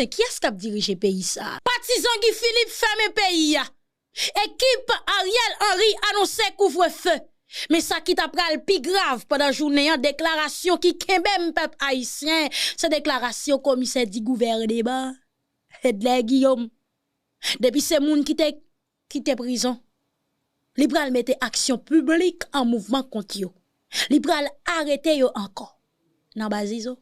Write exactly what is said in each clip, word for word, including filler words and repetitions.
Kiyès k ap dirije peyi sa a? Patizan Guy Philippe fèmen peyi a. Ekip Ariel Henry anonse kouvrefe. Men sa ki ta pral pi grav pandan jounen an, deklarasyon ki kenbe m pèp ayisyen, se deklarasyon komisè di gouvèneman, Edler Guillaume. Depi se moun ki te kite prizon, li pral mete aksyon piblik an mouvman kont yo. Li pral arete yo ankò nan Baz Izo.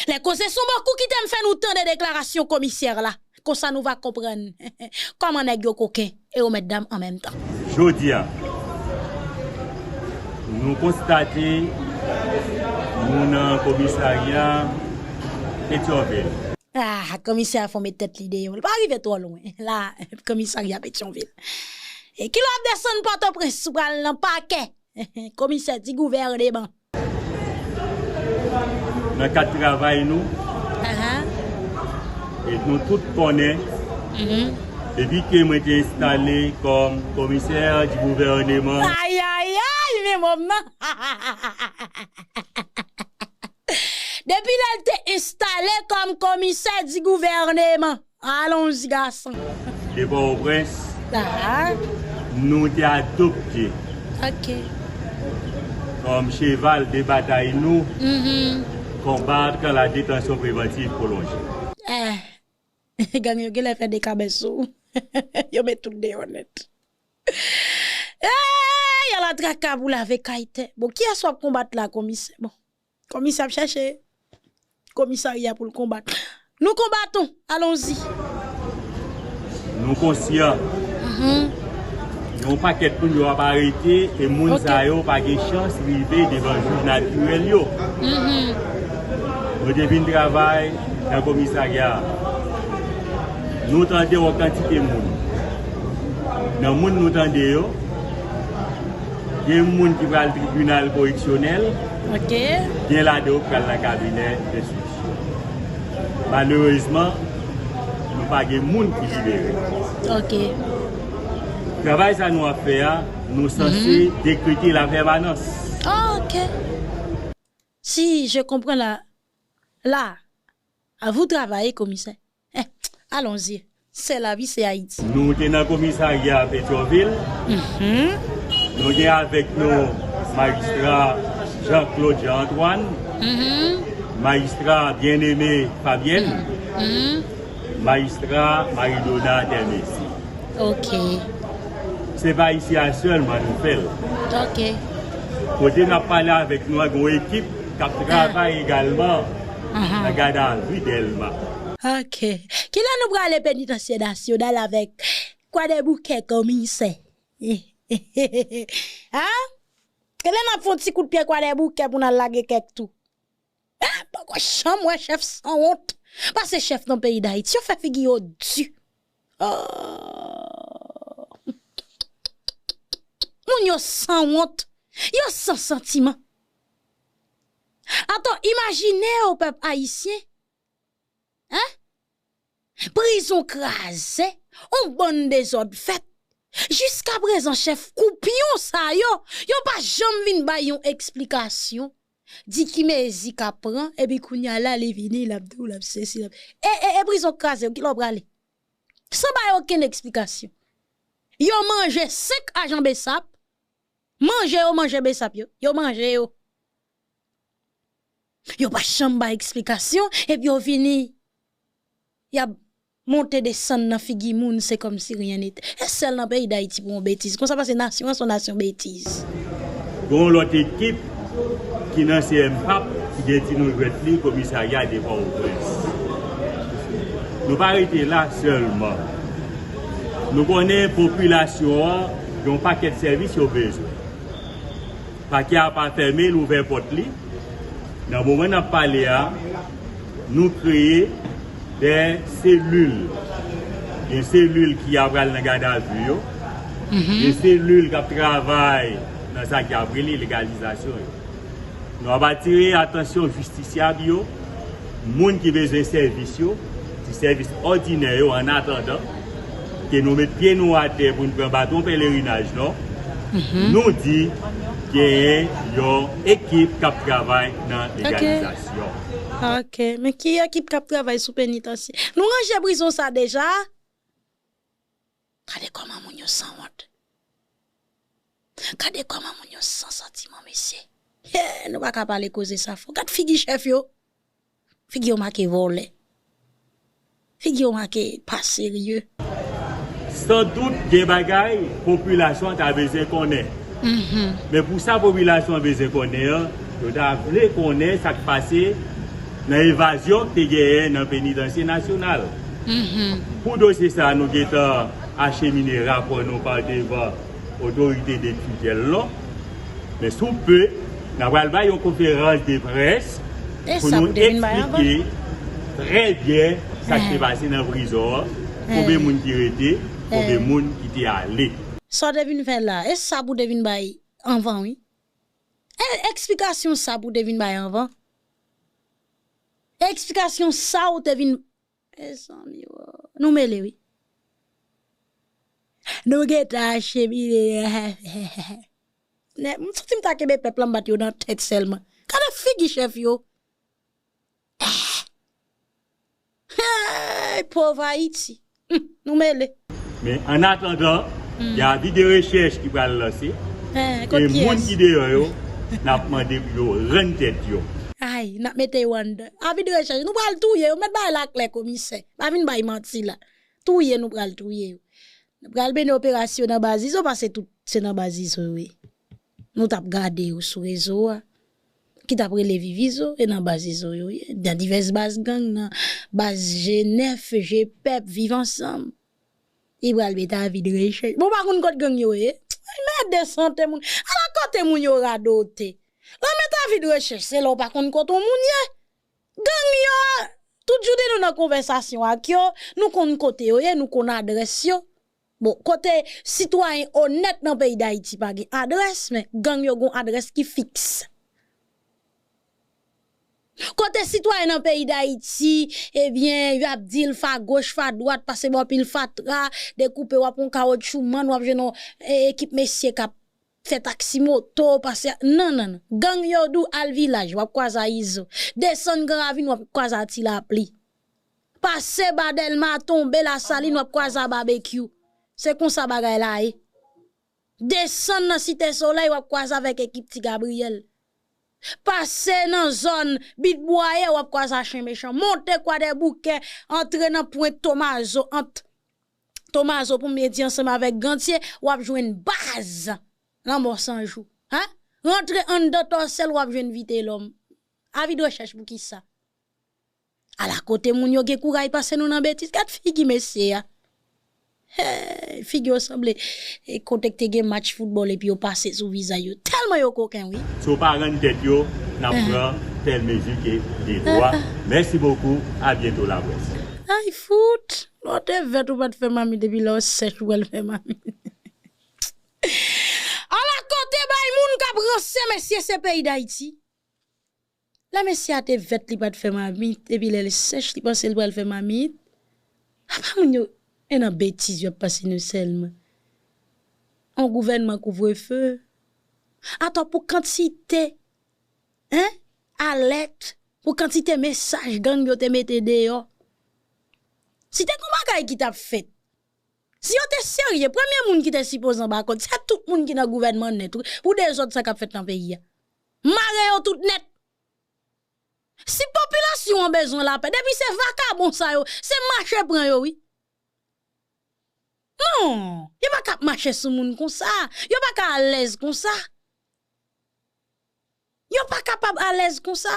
Lè koze sou bokou, kite m fè nou tande deklarasyon komisè la. Konsa nou va konprann kòman nèg yo koken e yo mètdam an menm tan. Jodi a, nou konstate nou nan komisarya Petyonvil. Ah, komisè a fò met tèt li deyò. Li pa rive twò lwen. La, komisarya Petyonvil. E ki lè w ap desann Pòtoprens, ou pral nan pakè. Komisè di gouvèneman. Nan kad travay nou, e nou tout konnen, depi ke mwen te enstale kòm komisè di gouvèneman, ayayay, men mòm nan. Depi lè l te enstale kòm komisè di gouvèneman, alonzi, gason. De Pòtoprens, nou te adopte kòm cheval de batay nou, konbat la détention préventive prolongée. Eh, gang yo genlè fè dekabès sou ou. Yo met tout deyò nèt. Eh, y a la traka pou lave kay tè. Bon, kiyès w ap konbat la, komisè? Bon. Komisè ap chèche komisarya pou l konbat. Nou konbat ou, alonzi. Nou konsyan. Yon pakèt moun yo ap arete e moun sa yo pa gen chans rive devan jij natirèl yo. Nou te vin travay nan komisarya a. Nou tande yon kantite moun. Nan moun nou tande yo, gen moun ki pral tribinal koreksyonèl, gen ladan yo pral nan kabinè enstriksyon. Malerezman, nou pa gen moun ki libere. Travay sa nou ap fè a, nou sanse dekrete lapèmanans. Si je comprends la, la, à vous travailler, komisè. Eh, alonzi. Se lavi, se Ayiti. Nou te nan komisarya Petyonvil. Nou gen avèk nou majistra Jean Claude Jean Antoine, majistra Bien-Aimé Fabienne, majistra Marie Dona Termesi. Se pa isi a sèlman nou fè l. Kote n ap pale avèk nou an, gen yon ekip k ap travay egalman nan gadavi Dèlma. Ok. Kilè nou prale penitansye nasyonal avèk Kwadèboukè komisè? Kilè n ap fè yon ti kout pye Kwadèboukè pou n al lage kèk tou? Eh, poko janm wè chèf sanwont. Pase chèf nan peyi Dayiti, yo fè figi yo di. Oh. Moun yo sanwont, yo san santiman. Ato, imajine w, pèp ayisyen. Hein? Prizon kraze, yon bann dezòd fèt. Jiskaprezan, chèf koupyon sa yo, yo pa janm vin bay yon eksplikasyon. Di ki mezi k ap pran, epi kounye a la, li vini, l ap di w, l ap sesi, l ap, e, e, e prizon k kraze yo, kilè w prale? San bay okenn eksplikasyon. Yo manje senk ajan Bsap, manje yo manje Bsap yo, yo manje yo. Yo pa janm bay eksplikasyon, epi yo vini, y ap monte desann nan figi moun, se kòmsi rien n'était. E sèl nan peyi Dayiti pou yon betiz konsa, paske nasyon an se yon nasyon betiz. Gen yon lòt ekip ki nan C M pap ki gen ti non jwèt li, komisarya de Pòtoprens. Nou pa rete la sèlman. Nou konnen popilasyon an gen yon pakèt sèvis yo bezwen. Pakè a pa fèmen, l ouvè pòt li. Nan moman n ap pale a, nou kreye de selil. Gen selil ki apral nan gadavi yo. Gen selil k ap travay nan sa ki ap rele legalizasyon yo. Nou ap atire atansyon jistisyab yo Moun ki bezwen sèvis yo, ti sèvis òdinè yo, an atandan ke nou met pye nou atè pou n pran baton pelerinaj nou, nou di genyen yon ekip k ap travay nan legalizasyon. Ok, men ki ekip k ap travay sou penitansye? Nou ranje prizon sa deja? Gade kòman moun yo sanwont. Gade kòman moun yo san santiman, mesye. He, nou pa ka pale koze sa fò. Gad figi chèf yo. Figi yo make vòlè. Figi yo make pa serye. San dout, gen bagay popilasyon an ta bezwen konnen. Men pou sa popilasyon an bezwen konnen an, yo ta vle konnen sa k pase nan evazyon k te genyen nan penitansye nasyonal. Pou dosye sa a, nou gentan achemine rapò nou pa devan otorite de tutèl lan. Men sou pe, n a pral bay yon konferans de près pou nou eksplike trè byen sa k te pase nan prizon an, konbyen moun ki rete, konbyen moun ki te ale. Sa w te vin fè la, e sa pou w te vin bay anvan, wi. E eksplikasyon sa pou w te vin bay anvan. Eksplikasyon sa w te vin Mezanmi, oh. Nou mele, wi. Nou gentan achemine. M santi m ta kenbe pèp la, m bat yo nan tèt sèlman. Gade figi chèf yo. Hey, pòv Ayiti. Nou mele. Men an atandan, gen avi de rechèch ki pral lanse. E moun ki deyò yo, n ap mande pou yo rann tèt yo. Ay, n ap mete yo anndan. Avi de rechèch, nou pral touye yo, mèt bay laklè komisè. Pa vin bay manti la. Touye nou pral touye yo. Nou pral mennen operasyon nan baz Izo, paske tout se nan baz Izo yo ye. Nou t ap gade yo sou rezo a. Ki t ap rele Vivizo, e nan baz Izo yo ye. Nan divès baz gang, nan baz G nèf, G pèp, Viv Ansanm. Li pral mete avi de rechèch. Bon, pa konn kot gang yo ye. Ay, mède sante moun. Ala kote moun yo radote. Lan mete avi de rechèch, se lè w pa konn kote yon moun ye. Gang yo, tout jounen nou nan konvèsasyon ak yo, nou konn kote yo ye, nou konn adrès yo. Bon, kote sitwayen onèt nan peyi Dayiti pa gen adrès, men gang yo gon adrès ki fiks. Kote sitwayen nan peyi Dayiti, ebyen, y ap di l fa goch, fa dwat, pase bò pil fatra, dekoupe, w ap yon kawotchoumann, w ap jwenn yon e, ekip mesye k ap fè taksi moto, pase, non, non, non. Gang yo di w al Vilaj, w ap kwaze a Izo. Desann Gran Ravin, w ap kwaze a Ti Lapli. Pase ba Dèlma, tonbe Lasalin, w ap kwaze a Babekyou. Se konsa bagay la ye. Desann nan Site Solèy, w ap kwaze avèk ekip Ti Gabriyèl. Pase nan zòn Bit Bwaye, w ap kwaze a Chen Mechan. Monte Kwadèboukè, antre nan Pwent Tomazo, ant Tomazo pou m byen di ansanm avèk Gantye, w ap jwenn baz Lanmò San Jou. Hein? Rantre anndan Tòsèl, w ap jwenn Vitelòm. Avi de rechèch pou kisa? Ala kote moun yo gen kouray pase nou nan betiz. Gad figi mesye a. Hey, figi yo sanble e, kote k te gen match foutbòl epi yo pase sou vizaj yo. Tèlman yo koken, wi. Si w pa rann tèt yo, n ap pran tèl mezi ke de dwa. Mèsi bokou, a byento laprès. Ay, fout! Lè w te vèt ou pa t fè mamit, epi lè w sèch ou pral fè mamit. Ala kote bay moun k ap ranse, mesye, se peyi Dayiti. Lè mesye a te vèt, li pa t fè mamit, epi lè l sèch, li panse l pral fè mamit. Apa moun yo, e nan betiz yo ap pase nou sèlman. On gouvènman kouvrefe. Atò pou kantite, hein, alèt, pou kantite mesaj gang yo te mete deyò. Si te gon bagay ki t ap fèt, si yo te serye, premye moun ki te sipoze anba kòd, se tout moun ki nan gouvènman nèt, wi, pou dezòd sa k ap fèt nan peyi a. Mare yo tout nèt. Si popilasyon an bezwen lapè, depi se vakabon sa yo, se mache pran yo, wi. Non, yo pa ka ap mache sou moun konsa. Yo pa ka alèz konsa. Yo pa kapab alèz konsa.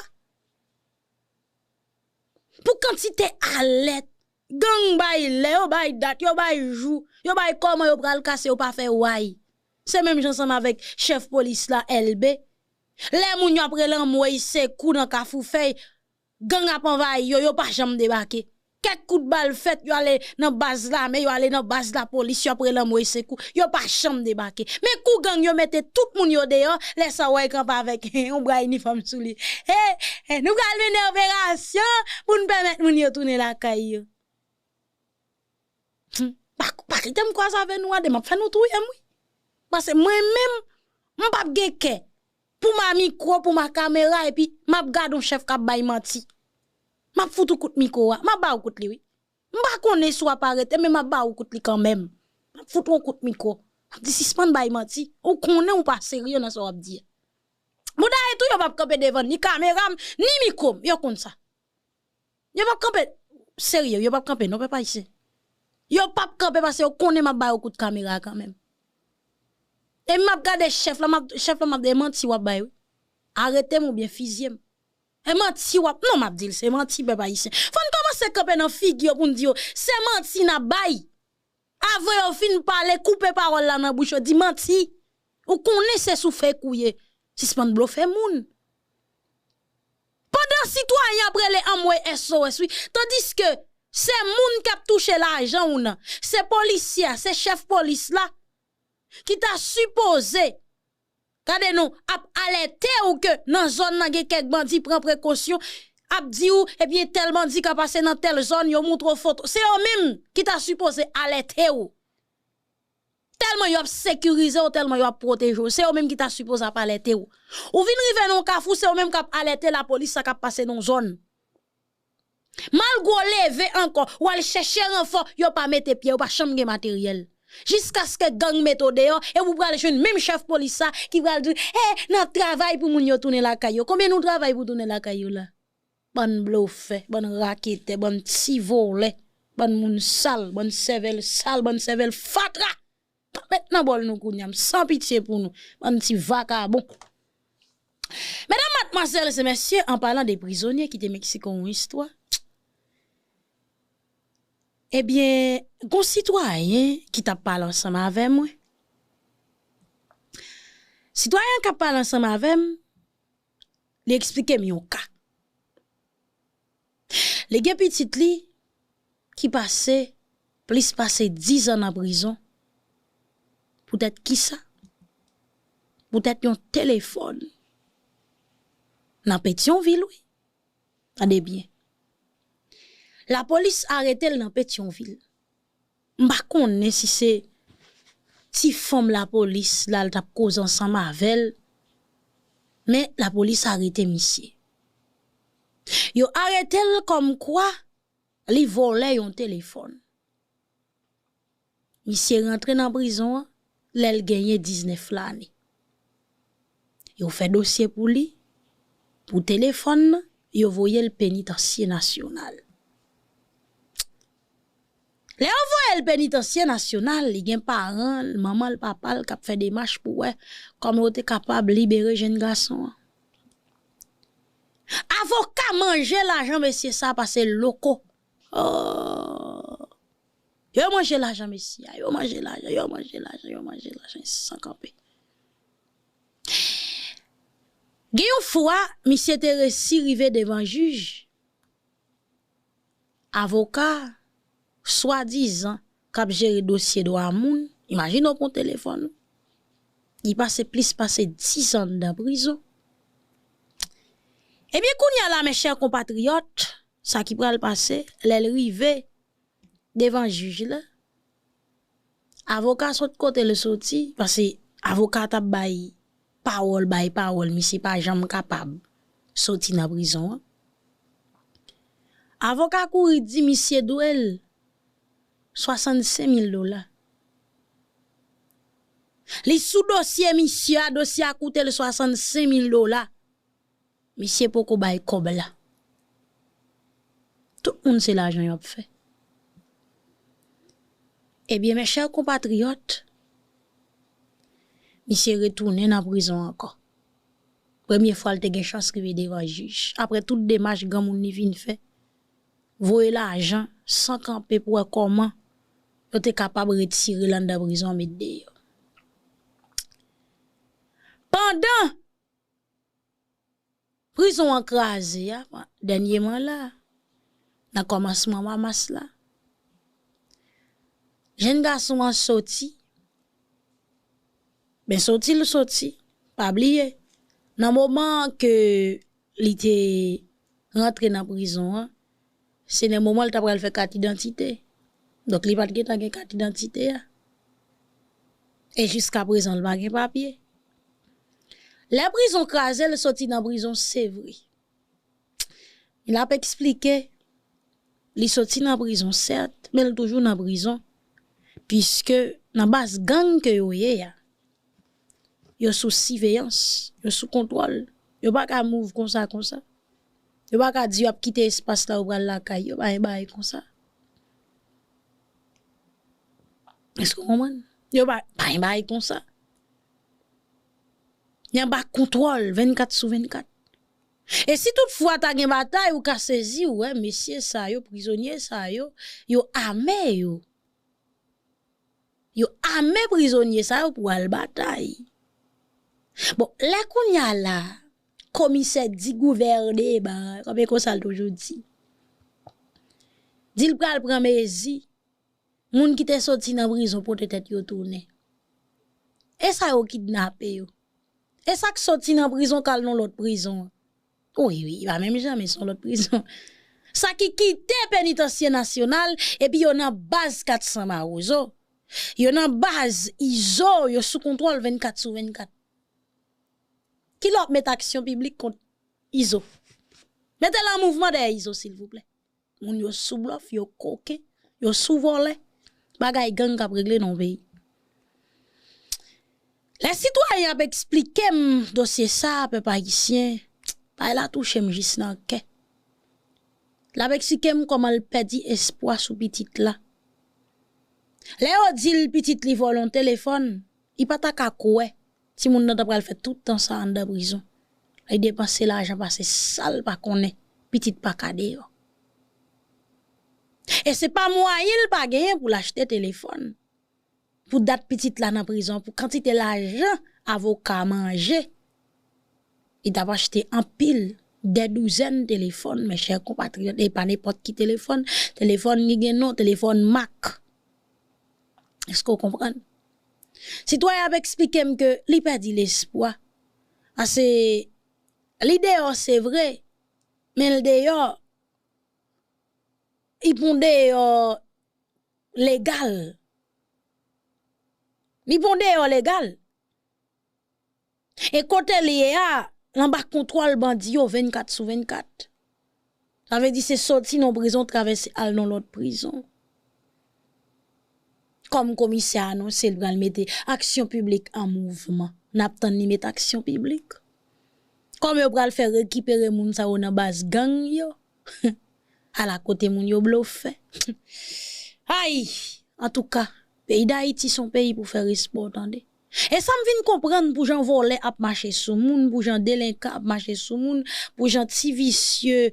Pou kantite alèt, gang bay lè, yo bay dat, yo bay jou, yo bay kòman yo pral kase, yo pa fè way. Se menm jan ansanm avèk chèf polis la, Èlbe. Lè moun yo ap rele anmwey sekou nan Kafou Fèy, gang ap anvayi yo, yo pa janm debake. Kèk kout bal fèt, yo ale nan baz lame, yo ale nan baz lapolis, yo ap rele anmwe sekou. Yo pa janm debake. Men kou gang yo mete tout moun yo deyò, lè sa w wè y kanpe avèk yon bra inifòm sou li. E, e, nou pral mennen operasyon pou n pèmèt moun yo tounen lakay yo. Hmm. Pa, pa kite m kwaze avè nou a de, m ap fè nou touye m, wi. Paske mwen menm, m p ap gen kè pou m a mikwo, pou m a kamera, epi m ap gade yon chèf k ap bay manti. M ap fout ou kout mikwo a, m ap ba ou kout li, wi. M pa konnen si w ap arete, men m ap ba ou kout li kanmenm. M ap fout ou yon kout mikwo. M ap di, sispann bay manti. Ou konnen ou pa serye nan sa w ap di a. Bouda e tou, yo p ap kanpe devan ni kamera m, ni mikwo m. Yo konn sa. Yo p ap kanpe. Serye, yo p ap kanpe, non, pèp ayisyen. Yo p ap kanpe paske yo konnen m ap ba yo kout kamera kanmenm. E m ap gade chèf la, m ap, chèf la, m ap di, e manti w ap bay, wi. Arete m oubyen fizye m. E manti w ap, non, m ap di l, se manti, pèp ayisyen. Fò n kòmanse kanpe nan figi yo pou n di yo, se manti n ap bay. Avan yo fin pale, koupe pawòl la nan bouch yo, di manti. Ou konnen se sou fake ou ye. Sispann blofe moun. Pandan sitwayen ap rele anmwe S O S, wi, tandiske se moun k ap touche lajan w nan, se polisye a, se chèf polis la, ki ta sipoze, gade non, ap alète w ke nan zòn nan gen kèk bandi, pran prekosyon, ap di w, ebyen, tèl bandi ka pase nan tèl zòn, yo moutre w foto. Se yo menm ki ta sipoze alète w. Tèlman yo ap sekirize w, tèlman yo ap pwoteje w. Se yo menm ki ta sipoze ap alète w. Ou vin rive nan yon kafou, se yo menm k ap alète lapolis sa k ap pase nan yon zòn. Malgre w leve ankò, w al chèche ranfò, yo pa mete pye, yo pa janm gen materyèl. Jiskaske gang mete w deyò, epi w pral jwenn menm chèf polis sa ki pral di, e, n ap travay pou moun yo tounen lakay yo. Konbyen nou travay pou tounen lakay yo la? Bann blofè, bann raketè, bann ti vòlè, bann moun sal, bann sèvèl sal, bann sèvèl fatra. Met nan bòl nou kounye a, m san pitye pou nou, bann ti vakabon. Medam, madmwazèl e mesye, an palan de prizonye, kite Meksiko yon istwa. Ebyen, gon sitwayen ki t ap pale ansanm avè mwen. Sitwayen k ap pale ansanm avè m, li eksplike m yon ka. Li gen pitit li ki pase plis pase diz an nan prizon. Poutèt kisa? Poutèt yon telefòn. Nan Petyonvil, wi. Tande byen. Lapolis arete l nan Petyonvil. M pa konnen si se ti fanm lapolis la l t ap koze ansanm avè l, men lapolis arete misye. Yo arete l kòmkwa li vòlè yon telefòn. Misye rantre nan prizon an lè l genyen diznèf lane. Yo fè dosye pou li, pou telefòn nan, yo voye l Penitansye Nasyonal. Lè yo voye l Penitansye Nasyonal, li gen paran l, manman l, papa l k ap fè demach pou wè kòman yo te kapab libere jenn gason an. Avoka manje lajan mesye sa pase loko. Oh. Yo manje lajan mesye a, yo manje lajan, yo manje lajan, yo manje lajan san kanpe. Gen yon fwa, misye te resi rive devan jij. Avoka, swadizan, k ap jere dosye dwa moun, imajine w pran telefòn ou. Li pase plis pase diz an anndan prizon. Ebyen, kounye a la, mes chers compatriotes, sa ki pral pase, lè l rive devan jij la, avoka sot kote l soti, paske avoka t ap bay pawòl, bay pawòl, misye pa janm kapab soti nan prizon an. Avoka kouri di misye dwe l swasannsenk mil dola. Li sou dosye misye a, dosye a koute l swasannsenk mil dola. Misye poko bay kòb la. Tout moun se lajan y ap fè. Ebyen, mes chers compatriotes, misye retounen nan prizon ankò. Premye fwa l te gen chans rive devan jij. Apre tout demach granmoun li vin fè, voye lajan san kanpe pou wè kòman yo te kapab retire l anndan prizon an, met deyò. Pandan prizon an kraze a, dènyeman la, nan kòmansman mwa mas la. Jenn gason an soti, men soti l soti, pa bliye, nan moman ke li te rantre nan prizon an, se nan moman l ta pral fè kat idantite. Donk, li pa t gentan gen kat idantite a. E jiska prezan, l pa gen papye. Lè prizon kraze, l soti nan prizon, se vre. L ap eksplike, li soti nan prizon, sèt, men l toujou nan prizon. Piske nan baz gang ke yo ye a, yo sou siveyans, yo sou kontwòl. Yo pa ka move konsa, konsa. Yo pa ka di y ap kite espas la, yo pral lakay yo, pa gen bagay konsa. Èske w konprann? Yo pa, pa gen bagay konsa. Y anba kontwòl vennkat sou vennkat. E si toutfwa ta gen batay, ou ka sezi, ou wè, mesye sa yo, prizonye sa yo, yo ame yo. Yo ame prizonye sa yo pou al batay. Bon, lè kounye a la, komisè di gouvènman, kòm e konsa l toujou di, di l pral pran mezi, moun ki te soti nan prizon pote tèt yo tounen. E sa yo kidnape yo. E sa k soti nan prizon k al nan lòt prizon an. Wi, wi, pa menm jan, men se yon lòt prizon. Sa ki kite penitansye nasyonal, epi yo nan baz kat san Mawozo. Yo nan baz Izo, yo sou kontwòl vennkat sou vennkat. Kilè w ap met aksyon piblik kont Izo? Mete l an mouvman dèyè Izo, silvouplè. Moun yo sou blòf, yo koken, yo sou vòlè. Bagay gang k ap regle nan yon peyi. Lè sitwayen ap eksplike m dosye sa a, pèp ayisyen, bagay la touche m jis nan kè. L ap eksplike m kòman l pèdi espwa sou pitit la. Lè yo di l pitit li vòlè yon telefòn, li pa ta ka kwè timoun nan ta pral fè tout tan sa a anndan prizon. Li depanse lajan pase sa l pa konnen, pitit pa ka deyò. E se pa mwayen l pa genyen pou l achte telefòn. Pou dat pitit la nan prizon, pou kantite lajan avoka manje, li t ap achte anpil, dè douzèn telefòn, mes chers compatriotes, e pa nenpòt ki telefòn, telefòn ki gen non, telefòn mak. Èske w konprann? Sitwayen ap eksplike m ke li pèdi lespwa. Ase, li deyò, se vre, men l deyò, li pon deyò legal. Li pon deyò legal. E kote l ye a, l anba kontwòl bandi yo vennkat sou vennkat. Sa vle di se soti nan prizon, travèse al nan lòt prizon. Kòm komisè a anonse l pral mete aksyon piblik an mouvman, n ap tann li mete aksyon piblik. Kòm yo pral fè rekipere moun sa yo nan baz gang yo. Ala kote moun yo blofè. Ay, antouka, peyi Dayiti se yon peyi pou fè respè w, tande. E sa m vin konprann pou jan vòlè ap mache sou moun, pou jan delenkan ap mache sou moun, pou jan ti visye,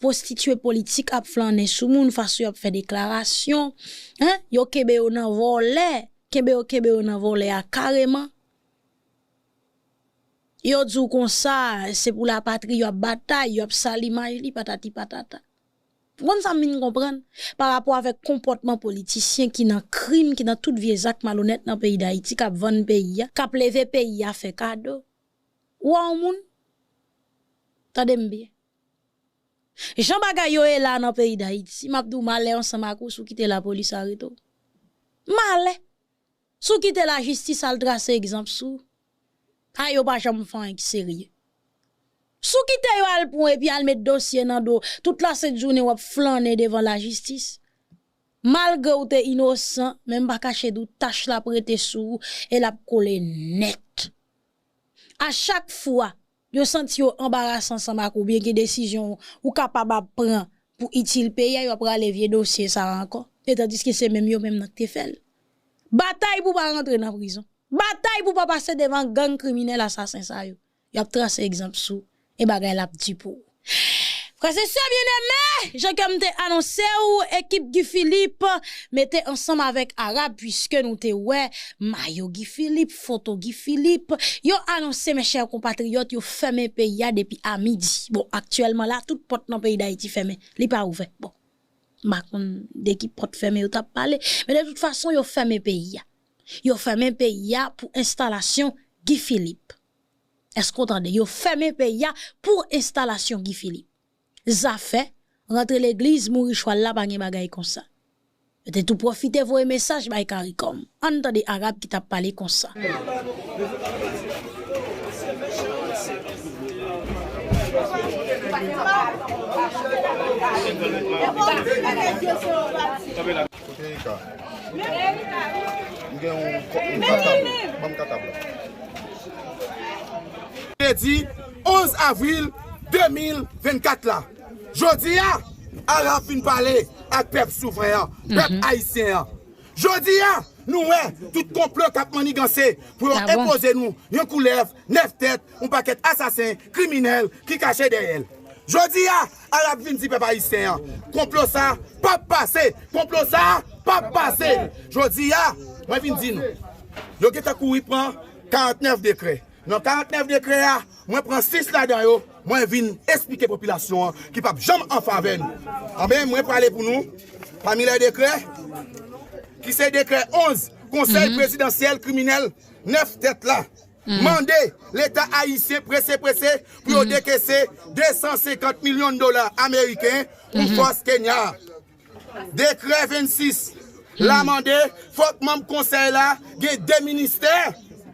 pwostitye politik ap flannen sou moun, fason y ap fè deklarasyon. Hen? Yo kenbe yo nan vòlè, kenbe yo, kenbe yo nan vòlè a kareman. Yo di w konsa, se pou lapatri yo ap batay, yo ap sal imaj li, patati patata. Ou konn sa m vin konprann? Pa rapò avèk konpòtman politisyen ki nan krim, ki nan tout vye zak malonèt nan peyi Dayiti, k ap vann peyi a, k ap leve peyi a fè kado. Ou wè yon moun? Tande m byen. Jan bagay yo ye la nan peyi Dayiti, m ap di w malè ansanm ak ou si w kite lapolis arete w. Malè! Si w kite lajistis al trase egzanp sou w, a yo pa janm fè anyen ki serye. Si w kite yo al pran epi al met dosye nan do w, tout lasent jounen w ap flannen devan lajistis. Malgre w te inosan, men m pa kache di w tach la ap rete sou ou e l ap kole nèt. A chak fwa yo santi yo anbarase ansanm ak ou, oubyen gen desizyon ou kapab ap pran pou itil peyi a, yo ap rale vye dosye sa a ankò. E tandiske se menm yo menm nan k te fè l. Batay pou w pa rantre nan prizon. Batay pou w pa pase devan gang kriminèl asasen sa yo. Y ap trase egzanp sou w, e bagay la ap di pou ou. Frè e sè byeneme, jan ke m te anonse w, ekip Guy Philippe mete ansanm avèk Arab, piske nou te wè mayo Guy Philippe, foto Guy Philippe, yo anonse, mes chers compatriotes, yo fèmen peyi a depi a midi. Bon, aktyèlman la, tout pòt nan peyi Dayiti fèmen, li pa ouvè. Bon. M pa konn de ki pòt fèmen yo t ap pale. Men de tout fason, yo fèmen peyi a. Yo fèmen peyi a pou enstalasyon Guy Philippe. Èske w tande? Yo fèmen peyi a pou enstalasyon Guy Philippe. Zafè rantre legliz, mouri chwal la, pa gen bagay konsa. Yo te tou pwofite voye mesaj bay Caricom. Ann tande Arab ki t ap pale konsa. Kote Erika? M gen yon kò-, yon katab. Ban m katab la. Jedi onz avril de mil vennkat la. Jodi a, Arab fin pale ak pèp souvren an, pèp ayisyen an. Jodi a, nou wè tout konplo k ap manniganse pou yo enpoze nou yon koulèv nèf tèt, yon pakèt asasen, kriminèl ki kache dèyè l. Jodi a, Arab vin di pèp ayisyen an, konplo sa p ap pase, konplo sa p ap pase. Jodi a, mwen vin di nou, yo gentan kouri pran karantnèf dekrè. Nan karantnèf dekrè a, mwen pran sis ladan yo, mwen vin esplike popilasyon an ki p ap janm an favè nou. Anben, mwen prale pou nou, pami lè dekrè, ki se dekrè onz, Konsèy Prezidansyèl Kriminèl nèf tèt la mande Leta ayisyen prese prese pou yo dekese de san senkant milyon dola ameriken pou fòs Kenya a. Dekrè vennsis la mande fòk manm konsèy la gen de ministè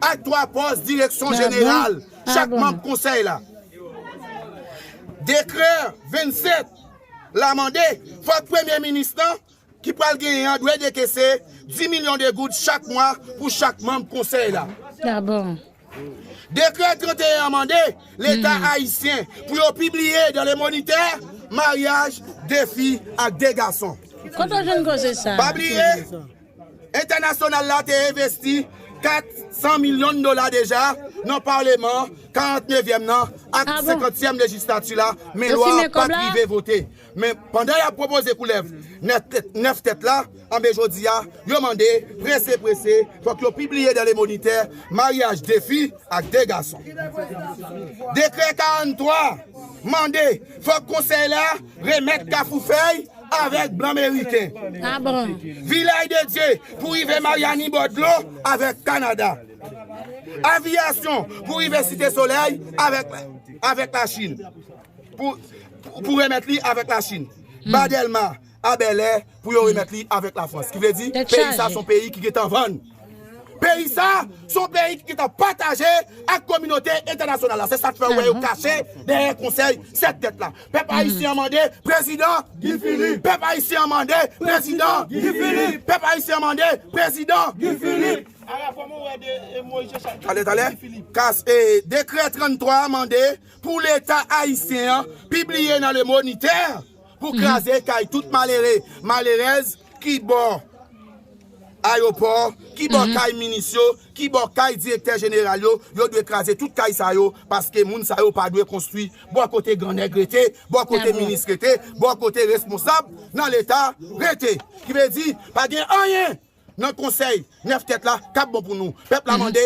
ak twa pòs direksyon jeneral chak manm konsèy la. Dekrè vennsèt la mande fòk premye minis lan ki pral genyen an dwe dekese dis milyon de goud chak mwa pou chak manm konsèy la. Dekrè tranteyen an mande Leta ayisyen pou yo pibliye dans le Moniteur maryaj de fi ak de gason. Kote w jwenn koze sa? Pa bliye, entènasyonal la te envesti kat san milyon dola deja nan Paleman karantnevyèm nan ak senkantyèm lejislati la, men lwa a pa t rive vote. Men pandan y ap pwopoze koulèv nèf tèt, nèf tèt la, anben jodi a, yo mande prese prese, fòk yo pibliye dans le Moniteur maryaj de fi ak de gason. Dekrè karanntwa mande fòk konsèy la remèt Kafou Fèy avèk blan meriken. Vilaj de Dye pou rive Maryani bò dlo avèk Kanada. Aviyasyon pou rive Site Solèy avèk, avèk Lachin. Pou, pou, pou remèt li avèk Lachin. Ba Dèlma a Bèlè pou yo remèt li avèk Lafrans. Ki vle di, peyi sa se yon peyi ki gentan vann. Peyi sa se yon peyi ki gentan pataje ak kominote entènasyonal la. Se sa k fè w wè yo kache dèyè konsèy sèt tèt la. Pèp ayisyen an mande prezidan Guy Philippe. Pèp ayisyen an mande prezidan Guy Philippe. Pèp ayisyen an mande prezidan Guy Philippe. Talè, talè. Kas, e, dekrè tranntwa a mande pou Leta ayisyen an pibliye nan Le Moniteur pou kraze kay tout malere, malerèz ki bò ayewopò, ki bò kay minis yo, ki bò kay direktè jeneral yo, yo dwe kraze tout kay sa yo, paske moun sa yo pa dwe konstwi bò kote grannèg rete, bò kote minis rete, bò kote responsab nan Leta rete. Ki vle di, pa gen anyen nan konsèy nèf tèt la k ap bon pou nou. Pèp la mande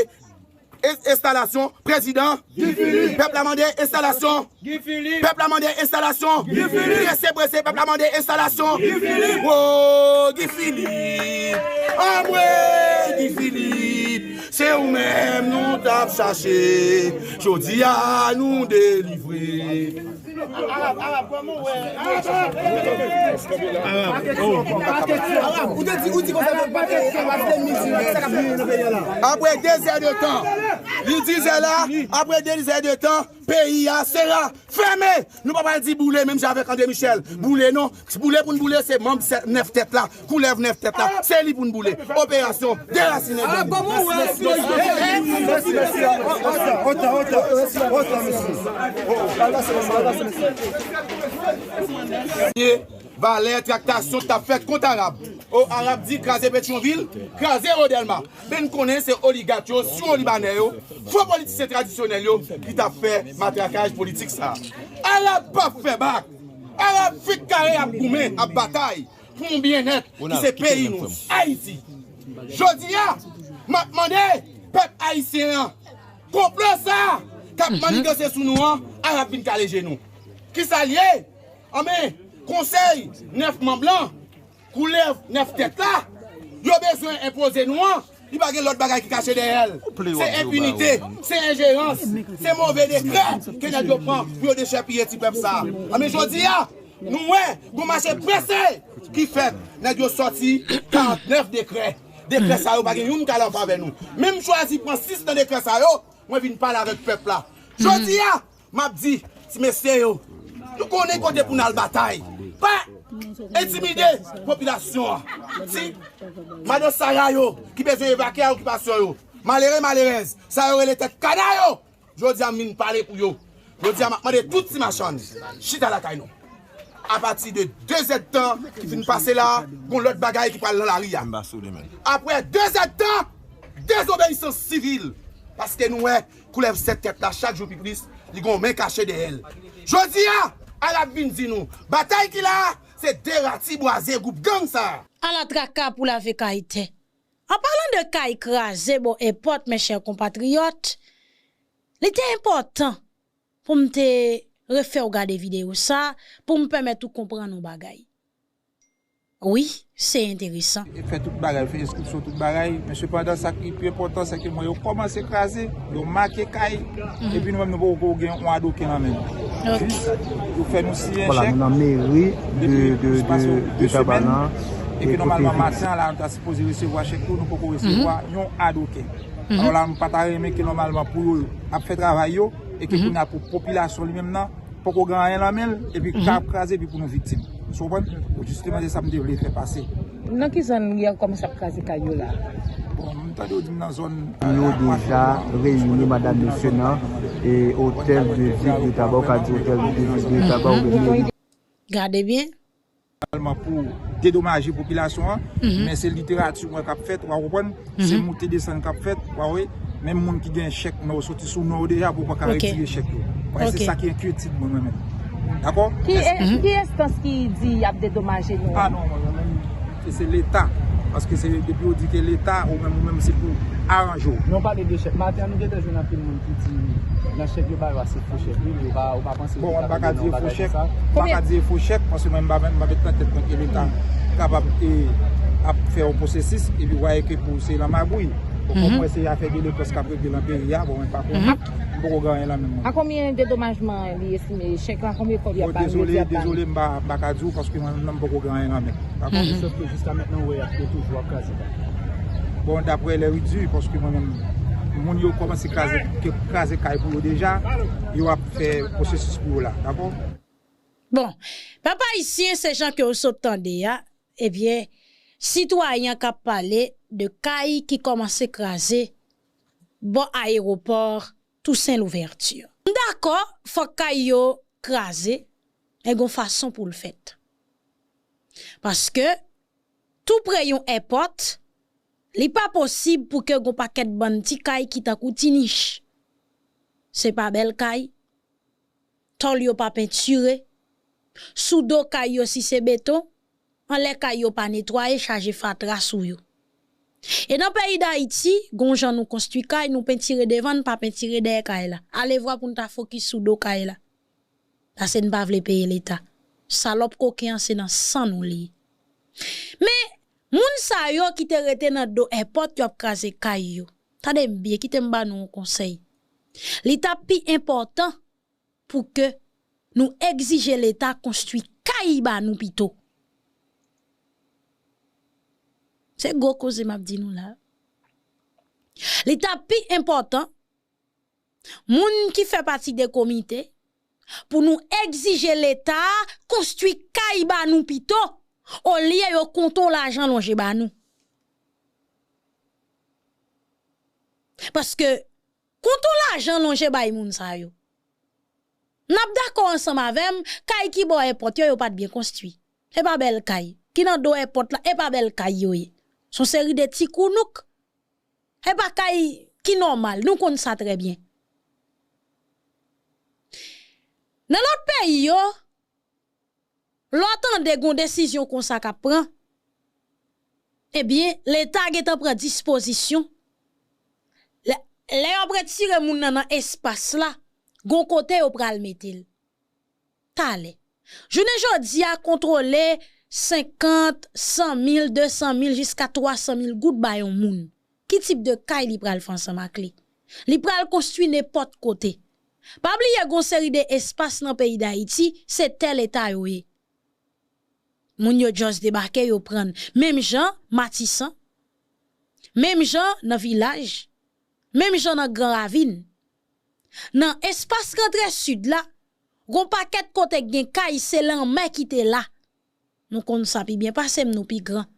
es-, enstalasyon prezidan Guy Philippe. Pèp la mande enstalasyon Guy Philippe. Pèp la mande enstalasyon Guy Philippe. Prese prese, pèp la mande enstalasyon Guy Philippe. Wo, Guy Philippe. Anmwe, Guy Philippe. Se ou menm nou t ap chache. Jodi a nou delivre. Arab, ou te di, ou di konsa, pa kesyon, pa kesyon, pa kesyon. Apre de zè de tan, li di zè la, apre de zè de tan, peyi a se la, fèmen. Nou pa pral di boule, menm jan avèk André Michel. Boule non, boule pou n boule, se manm sè-, nèf tèt la. Koulèv nèf tèt la, se li pou n boule. Operasyon derasinen gang. Valè traktasyon k t ap fèt kont Arab. O, Arab di kraze Petyonvil, kraze Rodèlma. Men n konnen se oligak yo, siwo libanè yo, fo politisyen tradisyonèl yo ki t ap fè matrakaj politik sa a. Arab p ap fè bak. Arab fik kare ap goumen, ap batay pou yon byennèt ki se peyi nou, Ayiti. Jodi a, m ap mande pèp ayisyen an, konplo sa a k ap manniganse sou nou an, Arab vin kale je nou. Kisa l ye? Anben, konsèy nèf manm lan, koulèv nèf tèt la, yo bezwen enpoze nou an, li pa gen lòt bagay ki kache dèyè l. Se enpinite, se enjerans, se move dekrè ke nèg yo pran pou yo dechèpiye ti pèp sa a. Anben jodi a, nou wè, gon mache prese ki fèt, nèg yo sòti karant nèf dekrè. Dekrè sa yo pa gen youn k ale an favè nou. Men m chwazi pran sis nan dekrè sa yo, mwen vin pale avèk pèp la. Jodi a, m ap di, ti mesye yo, nou konnen kote pou n al batay. Pa entimide popilasyon an. Ti madan Sara yo ki bezwen evakye a okipasyon yo. Malere, malerèz, sa yo rele tèt kana yo. Jodi a m vin pale pou yo. Jodi a m ap mande tout ti machann chita lakay nou. Apati de de zè d tan ki fin pase la, gon lòt bagay ki pral nan lari a. Apre de zè d tan, dezobeyisans sivil. Paske nou wè koulèv sèt tèt la chak jou pi plis, li gon men kache dèyè l. Jodi a, Arab vin di nou, batay ki la, se derati bwaze gwoup gang sa a. Ala traka pou lave kay tè. An palan de kay kraze bò èpòt, mes chers compatriotes, li te enpòtan pou m te refè w gade videyo sa, pou m pèmèt ou konprann yon bagay. Wi, se enteresan. Fè tout bagay, fè enskripsyon, tout bagay. Men sepandan, sa ki pi enpòtan, se ke mwen, yo kòmanse kraze, yo make kay, epi nou menm, nou poko gen yon adoken nan men nou. Ok. Jis, yo fè nou siyen yon chèk. Vwala, nou nan meri de, de, de, de Tabalan. Epi nòmalman, maten an la, nou ta sipoze resevwa chèk yo, nou poko resevwa yon adoken. Alò la, m pa ta renmen ke nòmalman pou yo ap fè travay yo, e ke kounye a pou popilasyon li menm nan, poko gen anyen nan men l, epi kay ap kraze, epi pou nou viktim. Ou konprann? Jisteman, se sa m te vle fè pase. Nan ki zòn yo kòmanse ap kraze kay yo la? Bon, m tande yo di m nan zòn, yo deja reyini, madam, mesye, nan, e, otèl de vil de Taba, ou ka di otèl de vil de Taba, ou byen. Gade byen. Sèlman pou dedomaje popilasyon an, men se literati mwen k ap fèt, w a konprann? Se moute desann k ap fèt, w a wè? Menm moun ki gen chèk nan yo soti sou non yo deja pou yo pa ka retire chèk yo. Mwen, se sa ki enkyetid mwen, mwen menm. Dakò? Ki, e, ki enstans ki di y ap dedomaje nou an? Ah non, mwen menm, se, se Leta. Paske se depi yo di ke Leta, ou menm, ou menm, se pou aranje w. Non, pale de chèk. Maten an, nou gentan jwenn anpil moun ki di nan chèk yo ba yo a, se fo chèk, wi, yo pa, ou pa panse... Bon, mwen pa ka di e fo chèk. Mwen pa ka di e fo chèk, paske mwen, m pa, m pa met nan tèt mwen ke Leta kapab, e, ap fè yon pwosesis, epi w a ke pou se lan magouy. Bon, kòm mwen, se afè delenkans k ap regle lan peyi a, bon, mwen pa konnen, m poko gen anyen lan men mwen. A konbyen dedomajman li estime? Chèk la, konbyen kòb y ap ba nou, yo di y ap ba nou? Bon, dezole, dezole, m pa, m pa ka di w, paske mwen menm, m poko gen anyen lan men m. Dakò? Sòf ke jiska mentnan, ou wè, y ap toujou ap kraze kay. Bon, daprè lè wi di, paske mwen menm, moun yo kòmanse kraze, ke kraze kay pou yo deja, yo ap fè pwosesis pou yo la, dakò? Bon, pèp ayisyen, se jan ke w sot tande a, ebyen, sitwayen an k ap pale de kay ki kòmanse kraze bò ayewopò Toussaint Louverture. M dakò, fòk kay yo kraze, men gon fason pou l fèt. Paske, tou pre yon èpòt, li pa posib pou ke gon pakèt bann ti kay ki tankou ti nich. Se pa bèl kay, tòl yo pa pentire, sou do kay yo si se beton, anlè kay yo pa netwaye, chaje fatra sou yo. E nan peyi Dayiti, gon jan nou konstwi kay, nou pentire devan, n pa pentire dèyè kay la. Alevwa pou n ta fokis sou do kay la. Paske n pa vle peye Leta. Salòp koken an se nan san nou li ye. Men, moun sa yo ki te rete nan do èpòt, yo ap kraze kay yo. Tande m byen, kite m ba nou yon konsèy. Li t ap pi enpòtan pou ke nou egzije Leta konstwi kay ba nou pito. Se gwo koze m ap di nou la. Li t ap pi enpòtan, moun ki fè pati de komite, pou nou egzije Leta konstwi kay ba nou pito, olye yo konte yon lajan lonje ba nou. Paske, konte yon lajan lonje bay moun sa yo. N ap dakò ansanm avè m, kay ki bò èpòt yo, yo pa t byen konstwi. E pa bèl kay. Ki nan do èpòt la, e pa bèl kay yo ye. Se yon seri de ti kounouk. E pa kay ki nòmal, nou konn sa trè byen. Nan lòt peyi yo, lè w tande gon desizyon konsa k ap pran, ebyen, Leta gentan pran dispozisyon. Lè, lè y ap retire moun nan nan espas la, gon kote yo pral mete l. Talè. Jounen jodi a, kontwole senkant, san mil, de san mil, jiska twa san mil goud ba yon moun. Ki tip de kay li pral fè ansanm ak li? Li pral konstwi nenpòt kote. Pa bliye gon seri de espas nan peyi Dayiti, se tè leta yo ye. Moun yo just debake, yo pran. Menm jan Matisan, menm jan nan Vilaj, menm jan nan Gran Ravin. Nan espas rantre sid la, gon pakèt kote k gen kay, se lanmè ki te la. Nou konn sa pi byen pase m, nou pi gran.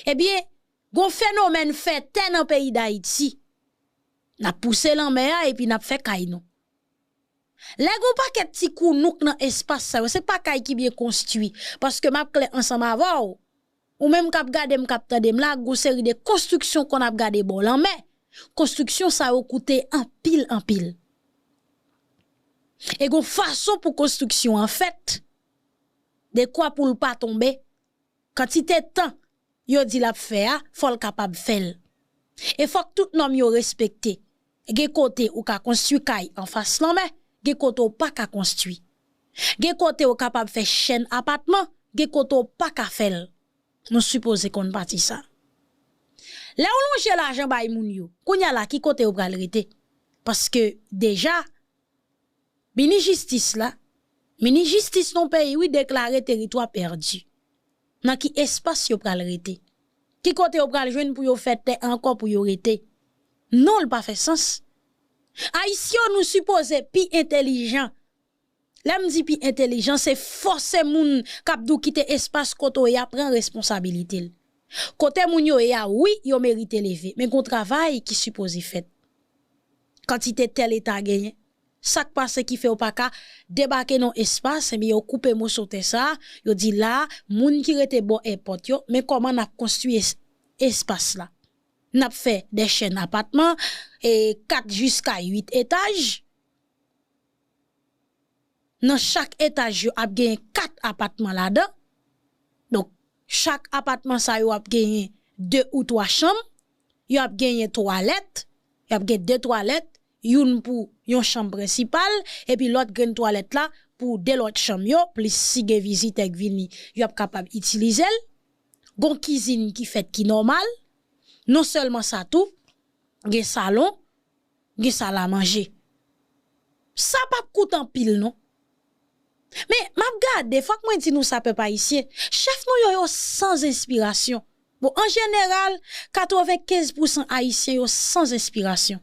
Ebyen, gon fenomèn fè tè nan peyi Dayiti. N ap pouse lanmè a epi n ap fè kay nou. Lè gon pakèt ti kounouk nan espas sa yo, se pa kay ki byen konstwi. Paske m ap klè ansanm avè w, ou menm k ap gade m, k ap tande m la, gon seri de konstriksyon konn ap gade bò lanmè. Konstriksyon sa yo koute anpil, anpil. E gon fason pou konstriksyon an fèt, dekwa pou l pa tonbe. Kantite tan yo di l ap fè a, fò l kapab fè l. E fòk tout nòm yo respekte. Gen kote ou ka konstwi kay anfas lanmè, gen kote ou pa ka konstwi. Gen kote ou kapab fè chèn apatman, gen kote ou pa ka fè l. Nou sipoze konn pati sa. Lè w lonje lajan bay moun yo, kounye a la ki kote yo pral rete? Paske deja, minis jistis la, minis jistis nan peyi wi deklare teritwa pèdi. Nan ki espas yo pral rete? Ki kote yo pral jwenn pou yo fè tè ankò pou yo rete? Non, l pa fè sans. Ayisyen yo, nou sipoze pi entèlijan. Lè m di pi entèlijan, se fòse moun k ap di w kite espas kote w ye a pran responsabilite l. Kote moun yo ye a, wi, yo merite leve, men gon travay ki sipoze fèt. Kantite tè leta genyen, sa k pase ki fè yo pa ka debake nan espas, ebyen yo koupe moso tè sa, yo di la, moun ki rete bò èpòt yo, men kòman n ap konstwi es-, espas la. N ap fè de chèn apatman, e kat jiska uit etaj. Nan chak etaj yo ap genyen kat apatman ladan. Donk, chak apatman sa yo ap genyen de ou twa chanm, yo ap genyen twalèt, y ap gen de twalèt, youn pou yon chanm prensipal, epi lòt grenn twalèt la pou de lòt chanm yo, plis si gen vizitè k vini, y ap kapab itilize l. Gon kizin ki fèt ki nòmal. Non sèlman sa tou, gen salon, gen sal a manje. Sa p ap koute anpil non. Men, m ap gade, fòk mwen di nou sa, pèp ayisyen, chèf nou yo, yo san enspirasyon. Bon, an jeneral, katrevenkenz pousan ayisyen yo san enspirasyon.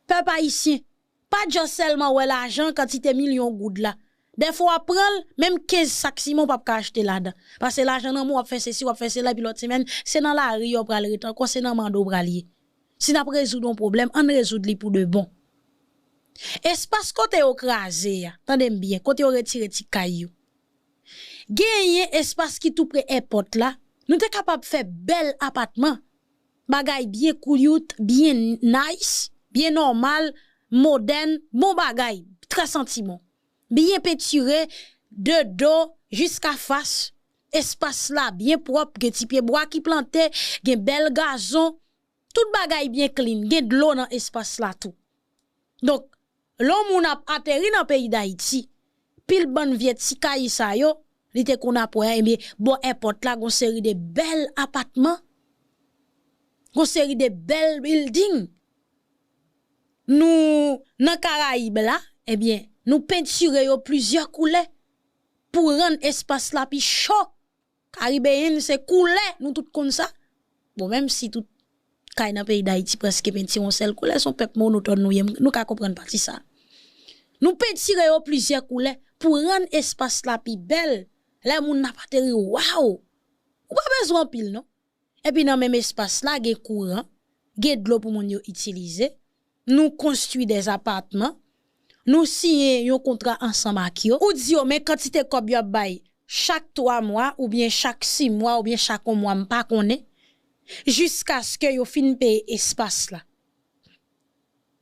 Pèp ayisyen, pa just sèlman wè lajan, kantite milyon goud la. Dèfwa w ap pran l, menm kenz sak siman w p ap ka achte ladan. Paske lajan nan men w, w ap fè sesi, w ap fè sela, epi lòt semèn, se nan lari w pral ret ankò, se nan manda w pral ye. Si n ap rezoud yon pwoblèm, ann rezoud li pou de bon. Espas kote yo kraze a, tande m byen, kote yo retire ti kay yo. Genyen espas ki tou pre èpòt la, nou te kapab fè bèl apatman. Bagay byen kouyot, byen nice, byen nòmal, modèn, bon bagay, trè santi bon. Byen pentire, de do jiska fas. Espas la byen pwòp, gen ti pye bwa ki plante, gen bèl gazon. Tout bagay byen clean, gen dlo nan espas la tou. Donk, lè yon moun ap ateri nan peyi Dayiti, pil bann vye ti kayi sa yo, li te konn ap wè, ebyen, bò èpòt la, gon seri de bèl apatman, gon seri de bèl building. Nou, nan Karayib la, ebyen, nou pentire yo plizyè koulè pou rann espas la pi cho. Karibeyen, se koulè, nou tout konn sa. Bon, menm si tout kay nan peyi Dayiti prèske pentire yon sèl koulè, se yon pèp monotòn nou ye, nou ka konprann pati sa. Nou pentire yo plizyè koulè pou rann espas la pi bèl. Lè moun nan ap ateri, waw! Ou pa bezwen anpil, non. Epi nan menm espas la, gen kouran, gen dlo pou moun yo itilize. Nou konstwi de apatman, nou siyen yon kontra ansanm ak yo. Ou di yo, men kantite kòb y ap bay chak twa mwa, oubyen chak sis mwa, oubyen chak yon mwa, m pa konnen, jiskaske yo fin peye espas la.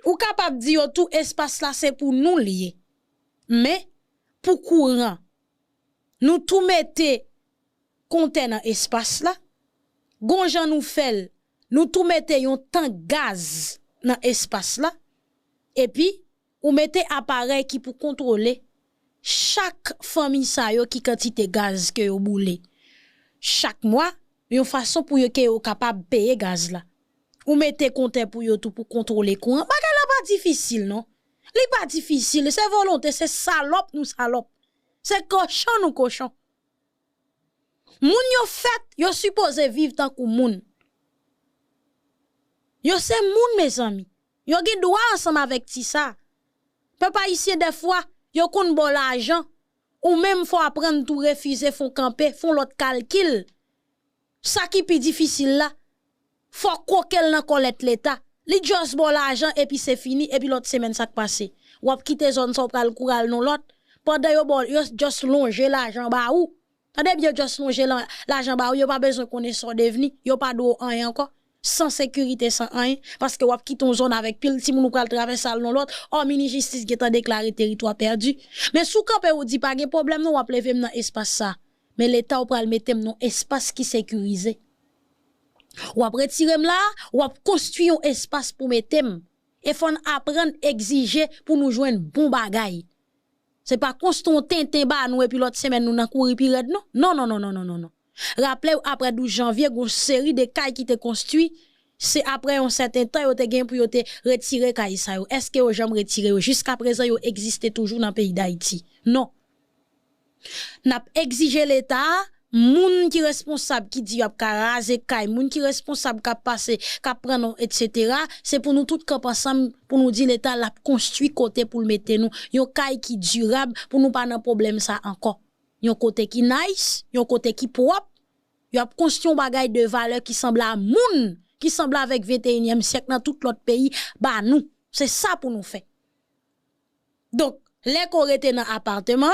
Ou kapab di yo tou, espas la se pou nou l ye. Men, pou kouran, nou tou mete kontè nan espas la. Gon jan nou fè l, nou tou mete yon tank gaz nan espas la. Epi, ou mete aparèy ki pou kontwole chak fanmi sa yo ki kantite gaz ke yo boule chak mwa, yon fason pou yo ke yo kapab peye gaz la. Ou mete kontè pou yo tou pou kontwole kouran. Bagay la pa difisil non. Li pa difisil, se volonte, se salòp nou salòp. Se kochon nou kochon. Moun yo fèt, yo sipoze viv tankou moun. Yo se moun, mezanmi. Yo gen dwa ansanm avèk ti sa. Pèp ayisyen, dèfwa, yo konn ba w lajan. Ou menm, fò w aprann tou refize, fè w kanpe, fè w lòt kalkil. Sa ki pi difisil la, fò w kwoke l nan kòlèt Leta. Li just ba w lajan epi se fini, epi lòt semèn sa k pase. W ap kite zòn sa w pral kouri al nan lòt. Pandan yo ba w, yo just lonje lajan ba ou. Tande byen, yo just lonje la- lajan ba ou, yo pa bezwen konnen sa w devni, yo pa dwe w anyen ankò. San sekirite, san anyen, paske w ap kite yon zòn avèk pil timoun ou pral travèse al nan lòt, ò, minis jistis gentan deklare teritwa pèdi. Men si w kanpe ou di pa gen pwoblèm non, w ap leve m nan espas sa. Men Leta w pral mete m nan espas ki sekirize. W ap retire m la, w ap konstwi yon espas pou mete m. E fò n aprann egzije pou nou jwenn bon bagay. Se pa konstwi yon tenten ba nou epi lòt semèn nou nan kouri pi rèd non. Non, non, non, non, non, non, non. Raple w, apre douz janvye, gon seri de kay ki te konstwi, se apre yon sèten tan yo te gen pou yo te retire kay sa yo. Èske yo janm retire yo? Jiskaprezan, yo egziste toujou nan peyi Dayiti. Non. N ap egzije Leta a, moun ki responsab ki di y ap ka raze kay, moun ki responsab k ap pase, k ap pran non, etsetera, se pou nou tout kanpe ansanm, pou nou di Leta l ap konstwi kote pou l mete nou, yon kay ki dirab, pou nou pa nan pwoblèm sa ankò. Yon kote ki nice, yon kote ki pwòp, y ap konstwi yon bagay de valè ki sanble a moun, ki sanble avèk venteyinyèm syèk nan tout lòt peyi, ba nou. Se sa pou nou fè. Donk, lè ke w rete nan apatman,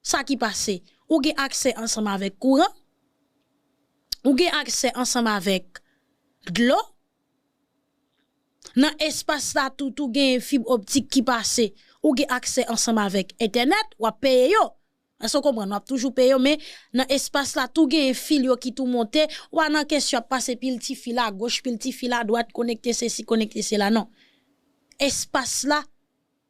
sa ki pase? Ou gen aksè ansanm avèk kouran, ou gen aksè ansanm avèk dlo. Nan espas la tou, tou gen fib optik ki pase. Ou gen aksè ansanm avèk entènèt, w ap peye yo. Èske w konprann? W ap toujou peye yo, men nan espas la tou gen fil yo ki tou monte. Ou pa nan kesyon ap pase pil ti fil agoch, pil ti fil adwat, konekte sesi, konekte sela, non. Espas la,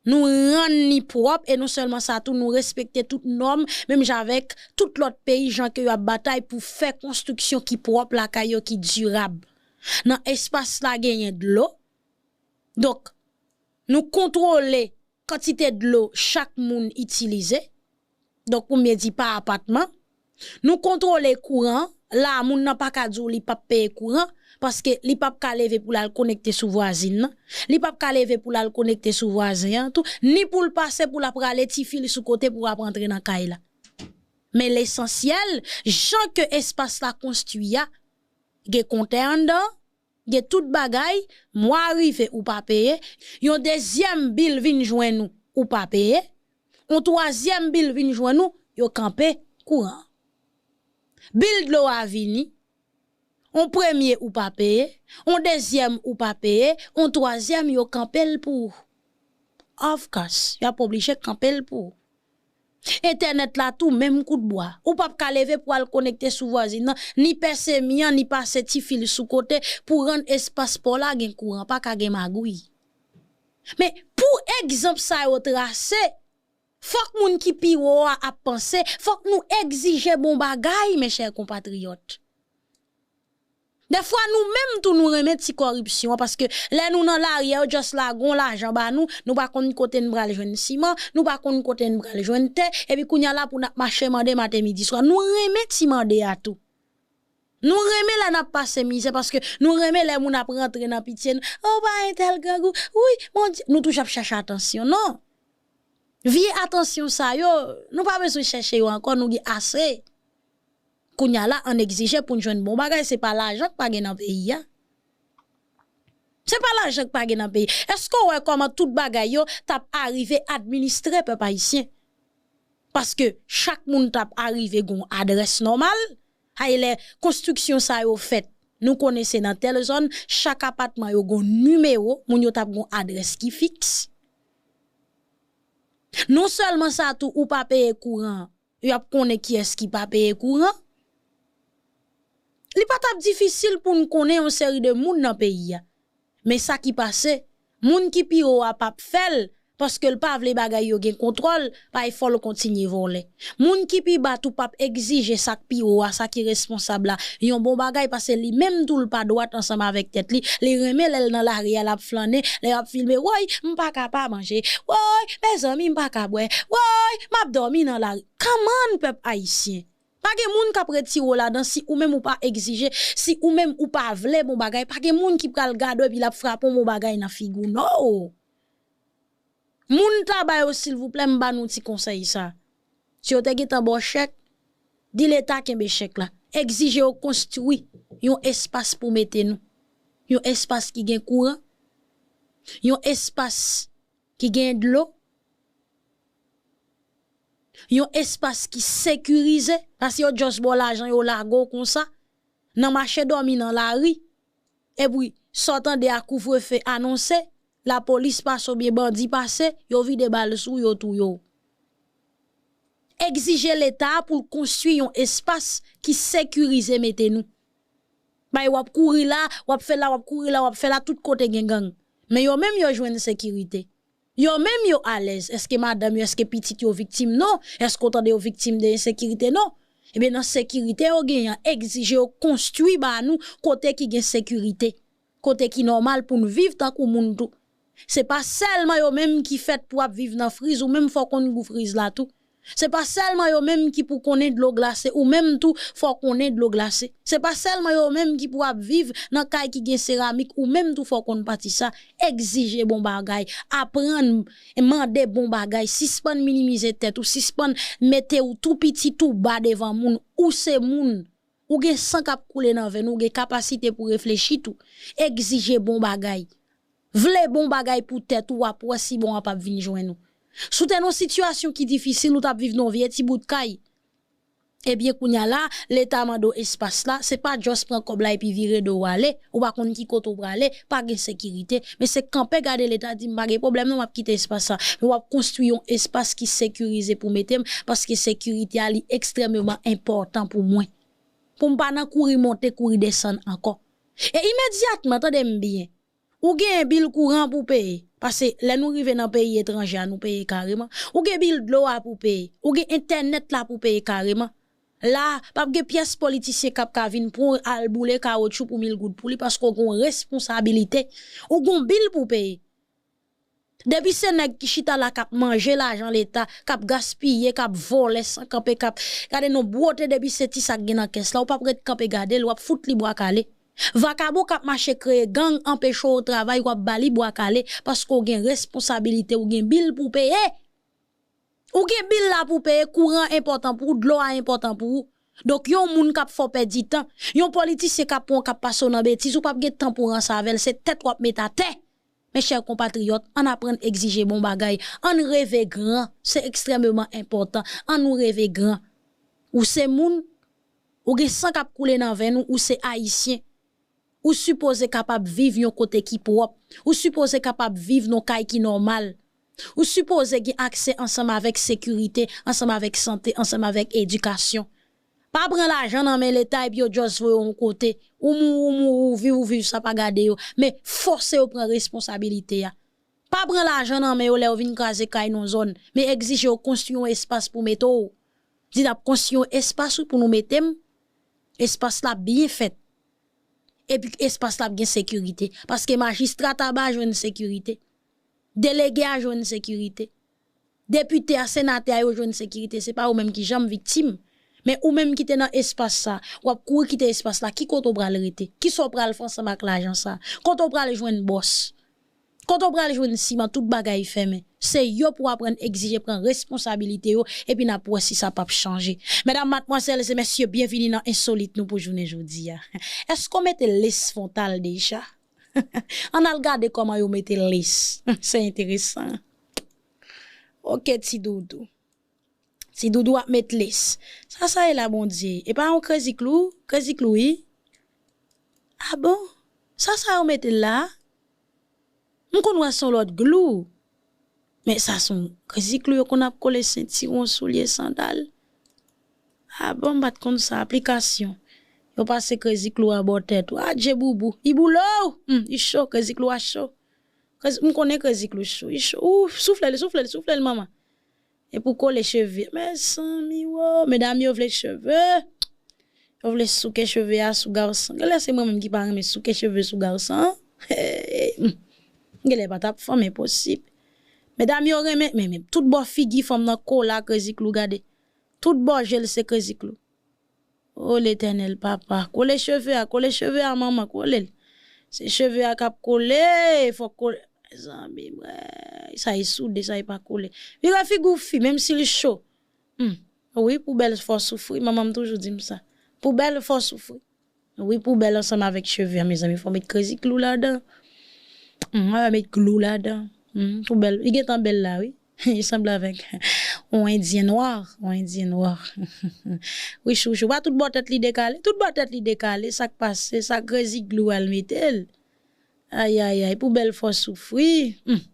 nou rann li pwòp e non sèlman sa tou, nou respekte tout nòm, menm jan avèk tout lòt peyi, jan ke yo ap batay pou fè konstriksyon ki pwòp lakay yo, ki dirab. Nan espas la genyen dlo. Donk, nou kontwole kantite dlo chak moun itilize. Donk, pou m byen di pa apatman. Nou kontwole kouran. La, moun nan pa ka di w li p ap peye kouran, paske li p ap ka leve pou l al konekte sou vwazin nan. Li p ap ka leve pou l al konekte sou vwazen an tou, ni pou l pase pou l ap rale ti fil sou kote pou w ap antre nan kay la. Men lesansyèl, jan ke espas la konstwi a, gen kontè anndan, gen tout bagay, mwa rive ou pa peye, yon dezyèm bil vin jwenn ou, ou pa peye, yon twazyèm bil vin jwenn ou, yo kanpe kouran. Bil dlo a vini, yon premye ou pa peye, yon dezyèm ou pa peye, yon twazyèm yo kanpe l pou ou. Of course, y ap oblije kanpe l pou ou. Entènèt la tou, menm kout bwa. Ou p ap ka leve pou al konekte sou vwazin nan, ni pèse mi an, ni pase ti fil sou kote pou rann espas pa w la gen kouran, pa ka gen magouy. Men, pou egzanp sa yo trase, fòk moun ki pi wo a ap panse, fòk nou egzije bon bagay, mes chers compatriotes. Dèfwa nou menm tou nou renmen ti kòripsyon an, paske lè nou nan lari a, yo just lage yon lajan ba nou, nou pa konn kote n pral jwenn siman, nou pa konn kote n pral jwenn tè, epi kounye a la pou n ap mache mande maten, midi, swa. Nou renmen ti mande a tou. Nou renmen lè n ap pase mizè, paske nou renmen lè moun ap rantre nan pitye n, o, pa entèl grangou, wi, Bondye, nou toujou ap chache atansyon, non. Vye atansyon sa yo, nou pa bezwen chèche yo ankò, nou gen ase. Kounye a la, ann egzije pou n jwenn bon bagay, se pa lajan k pa gen nan peyi a. Se pa lajan k pa gen nan peyi. Èske w wè kòman tout bagay yo t ap arive administre pèp ayisyen? Paske chak moun t ap arive gon adrès nòmal. Ay lè konstriksyon sa yo fèt, nou konnen se nan tèl zòn, chak apatman yo gon nimewo, moun yo t ap gon adrès ki fiks. Non sèlman sa tou, ou pa peye kouran, yo ap konnen kiyès ki pa peye kouran. Li pa t ap difisil pou n konnen yon seri de moun nan peyi a. Men sa ki pase, moun ki pi wo a p ap fè l, paske l pa vle bagay yo gen kontwòl, pa fò l kontinye vòlè. Moun ki pi ba tou p ap egzije sa k pi wo a, sa ki responsab la, yon bon bagay, paske li menm tou l pa dwat ansanm avèk tèt li, li renmen lè l nan lari a, l ap flannen, lè y ap filme, woy, m pa ka pa manje, woy, mezanmi, m pa ka bwè, woy, m ap dòmi nan lari. Come on, pèp ayisyen! Pa gen moun k ap retire w ladan si ou menm ou pa egzije, si ou menm ou pa vle bon bagay, pa gen moun ki pral gade w epi l ap frape w bon bagay nan figi w, no! Moun ta ba yo silvouplè, m ba nou ti konsèy sa. Si yo te gentan ba w chèk, di leta kenbe chèk la. Egzije yo konstwi yon espas pou mete nou. Yon espas ki gen kouran. Yon espas ki gen dlo. Yon espas ki sekirize. Paske yo just ba w lajan, yo lage w konsa. Nan mache dòmi nan lari. Epi, sa w tande a kouvrefe anonse, lapolis pase oubyen bandi pase, yo vide bal sou w, yo touye w. Egzije leta a pou l konstwi yon espas ki sekirize mete nou. Bay w ap kouri la, w ap fè la, w ap kouri la, w ap fè la, tout kote gen gang. Men yo menm yo jwenn sekirite. Yo menm yo alèz. Èske madanm yo, èske pitit yo viktim? Non. Èske w tande yo viktim de ensekirite? Non. Ebyen, nan sekirite yo genyen an, egzije yo konstwi ba nou kote ki gen sekirite, kote ki nòmal pou n viv tankou moun tou. Se pa sèlman yo menm ki fèt pou ap viv nan friz, ou menm fò w konn gou friz la tou. Se pa sèlman yo menm ki pou konnen dlo glase, ou menm tou fò w konnen dlo glase. Se pa sèlman yo menm ki pou ap viv nan kay ki gen seramik, ou menm tou fò w konn pati sa. Egzije bon bagay, aprann mande bon bagay, sispann minimize tèt ou, sispann mete w tou piti, tou ba devan moun. Ou se moun. Ou gen san k ap koule nan venn ou, ou gen kapasite pou reflechi tou. Egzije bon bagay. Vle bon bagay pou tèt ou, w ap wè si bon an p ap vin jwenn ou. Si w te nan yon sitiyasyon ki difisil, ou t ap viv nan yon vye ti bout kay. Ebyen, kounye a la, leta mande w espas la, se pa just pran kòb la epi vire do w ale, ou pa konn ki kote w prale, pa gen sekirite. Men se kanpe gade leta di, "M pa gen pwoblèm non, m ap kite espas sa." Men w ap konstwi yon espas ki sekirize pou mete m, paske sekirite a li ekstrèmeman enpòtan pou mwen. Pou m pa nan kouri monte, kouri desann ankò. E imedyatman, tande m byen, ou gen bil kouran pou peye. Paske lè nou rive nan peyi etranje a, nou peye kareman. Ou gen bil dlo a pou peye. Ou gen entènèt la pou peye kareman. La, p ap gen pyès politisyen k ap ka vin pran w al boule kawotchou pou mil goud pou li, paske w gen yon responsabilite. Ou gen yon bil pou peye. Depi se nèg ki chita la k ap manje lajan leta, k ap gaspiye, k ap vòlè san kanpe, k ap gade non bwote, depi se ti sa k gen nan kès la, ou p ap ret kanpe gade l, w ap fout li bwa kale. Vakabon k ap mache kreye gang, anpeche w travay, w ap ba li bwa kale, paske w gen responsabilite, ou gen bil pou w peye. Ou gen bil la pou w peye, kouran enpòtan pou ou, dlo a enpòtan pou ou. Donk, yon moun k ap fè w pèdi tan, yon politisyen k ap pran w, k ap pase w nan betiz, ou p ap gen tan pou w ranse avè l, se tèt w ap met atè. Mes chers compatriotes, ann aprann egzije bon bagay, ann reve gran, se ekstrèmeman enpòtan, ann nou reve gran. Ou se moun, ou gen san k ap koule nan venn ou, ou se ayisyen. Ou sipoze kapab viv yon kote ki pwòp. Ou sipoze kapab viv nan kay ki nòmal. Ou sipoze gen aksè ansanm avèk sekirite, ansanm avèk sante, ansanm avèk edikasyon. Pa pran lajan nan men leta epi yo just voye w yon kote. Ou mouri, ou mouri, ou viv, ou viv, sa pa gade yo. Men fòse yo pran responsabilite a. Pa pran lajan nan men yo lè yo vin kraze kay nan zòn, men egzije yo konstwi yon espas pou mete w. Di n ap konstwi yon espas wi pou nou mete m. Espas la byen fèt. Epi espas la ap gen sekirite. Paske majistra Taba jwenn sekirite. Delege a jwenn sekirite. Depite a, senatè a, yo jwenn sekirite. Se pa yo menm ki janm viktim. Men ou menm ki te nan espas sa, w ap kouri kite espas la, ki kote w pral rete? Kisa w pral fè ansanm ak lajan sa? Kote w pral jwenn bòs? Kote w pral jwenn siman, tout bagay fèmen? Se yo pou aprann egzije, pran responsabilite yo, epi n ap wè si sa p ap chanje. Medam, madmwazèl e mesye, byenvini nan Ensolit nou pou jounen jodi a. Èske w mete les fwontal deja? Ann al gade kòman yo mete les. Se enteresan. Oke, ti doudou. Ti doudou ap met les. Sa sa ye la, Bondye? E pa yon krezi klou? Krezi klou, wi. A bon? Sa sa yo mete la? M konn wè se yon lòt glou. Men sa se yon krezi klou yo konn ap kole sentiwon, soulye, sandal. A bon, m pa t konn sa. Aplikasyon. Yo pase krezi klou a bò tèt ou. Adje boubou. I boule w! Hmm, i cho, krezi klou a cho. Krezi, m konnen Krezi Klou cho. Li cho. Ou, soufle l, soufle l, soufle l, manman. E pou kole cheve. Mezanmi, wo, medam yo vle cheve. Yo vle souke cheve a sou gason. Genlè se mwen menm ki pa renmen souke cheve sou gason. Hey, hmm. Genlè pa t ap fanm, enposib. Medam yo renmen, men, men tout bò figi fanm nan kola Krezi Klou, gade. Tout bò je l se Krezi Klou. O Letènèl, papa, kole cheve a, kole cheve a, manman, kole l. Se cheve a k ap kole, fòk kole. Zanmi, mwen, sa e soude, sa e pa kole. Vire figi w fi, menm si l cho. Hmm. Wi, pou bèl fò soufri, manman m toujou di m sa. Pou bèl fò soufri. Wi, pou bèl ansanm avèk cheve a, mezanmi, fò met Krezi Klou ladan. Hmm, w a met glou ladan. Hmm, pou bèl, li gentan bèl la, wi. Li sanble avèk yon endyen nwa, yon endyen nwa. Wi, chouchou, pa tout bò tèt li dekale, tout bò tèt li dekale, sa k pase, sa Krezi Glou al mete l. Ayayay, pou bèl fò soufri. Hmm.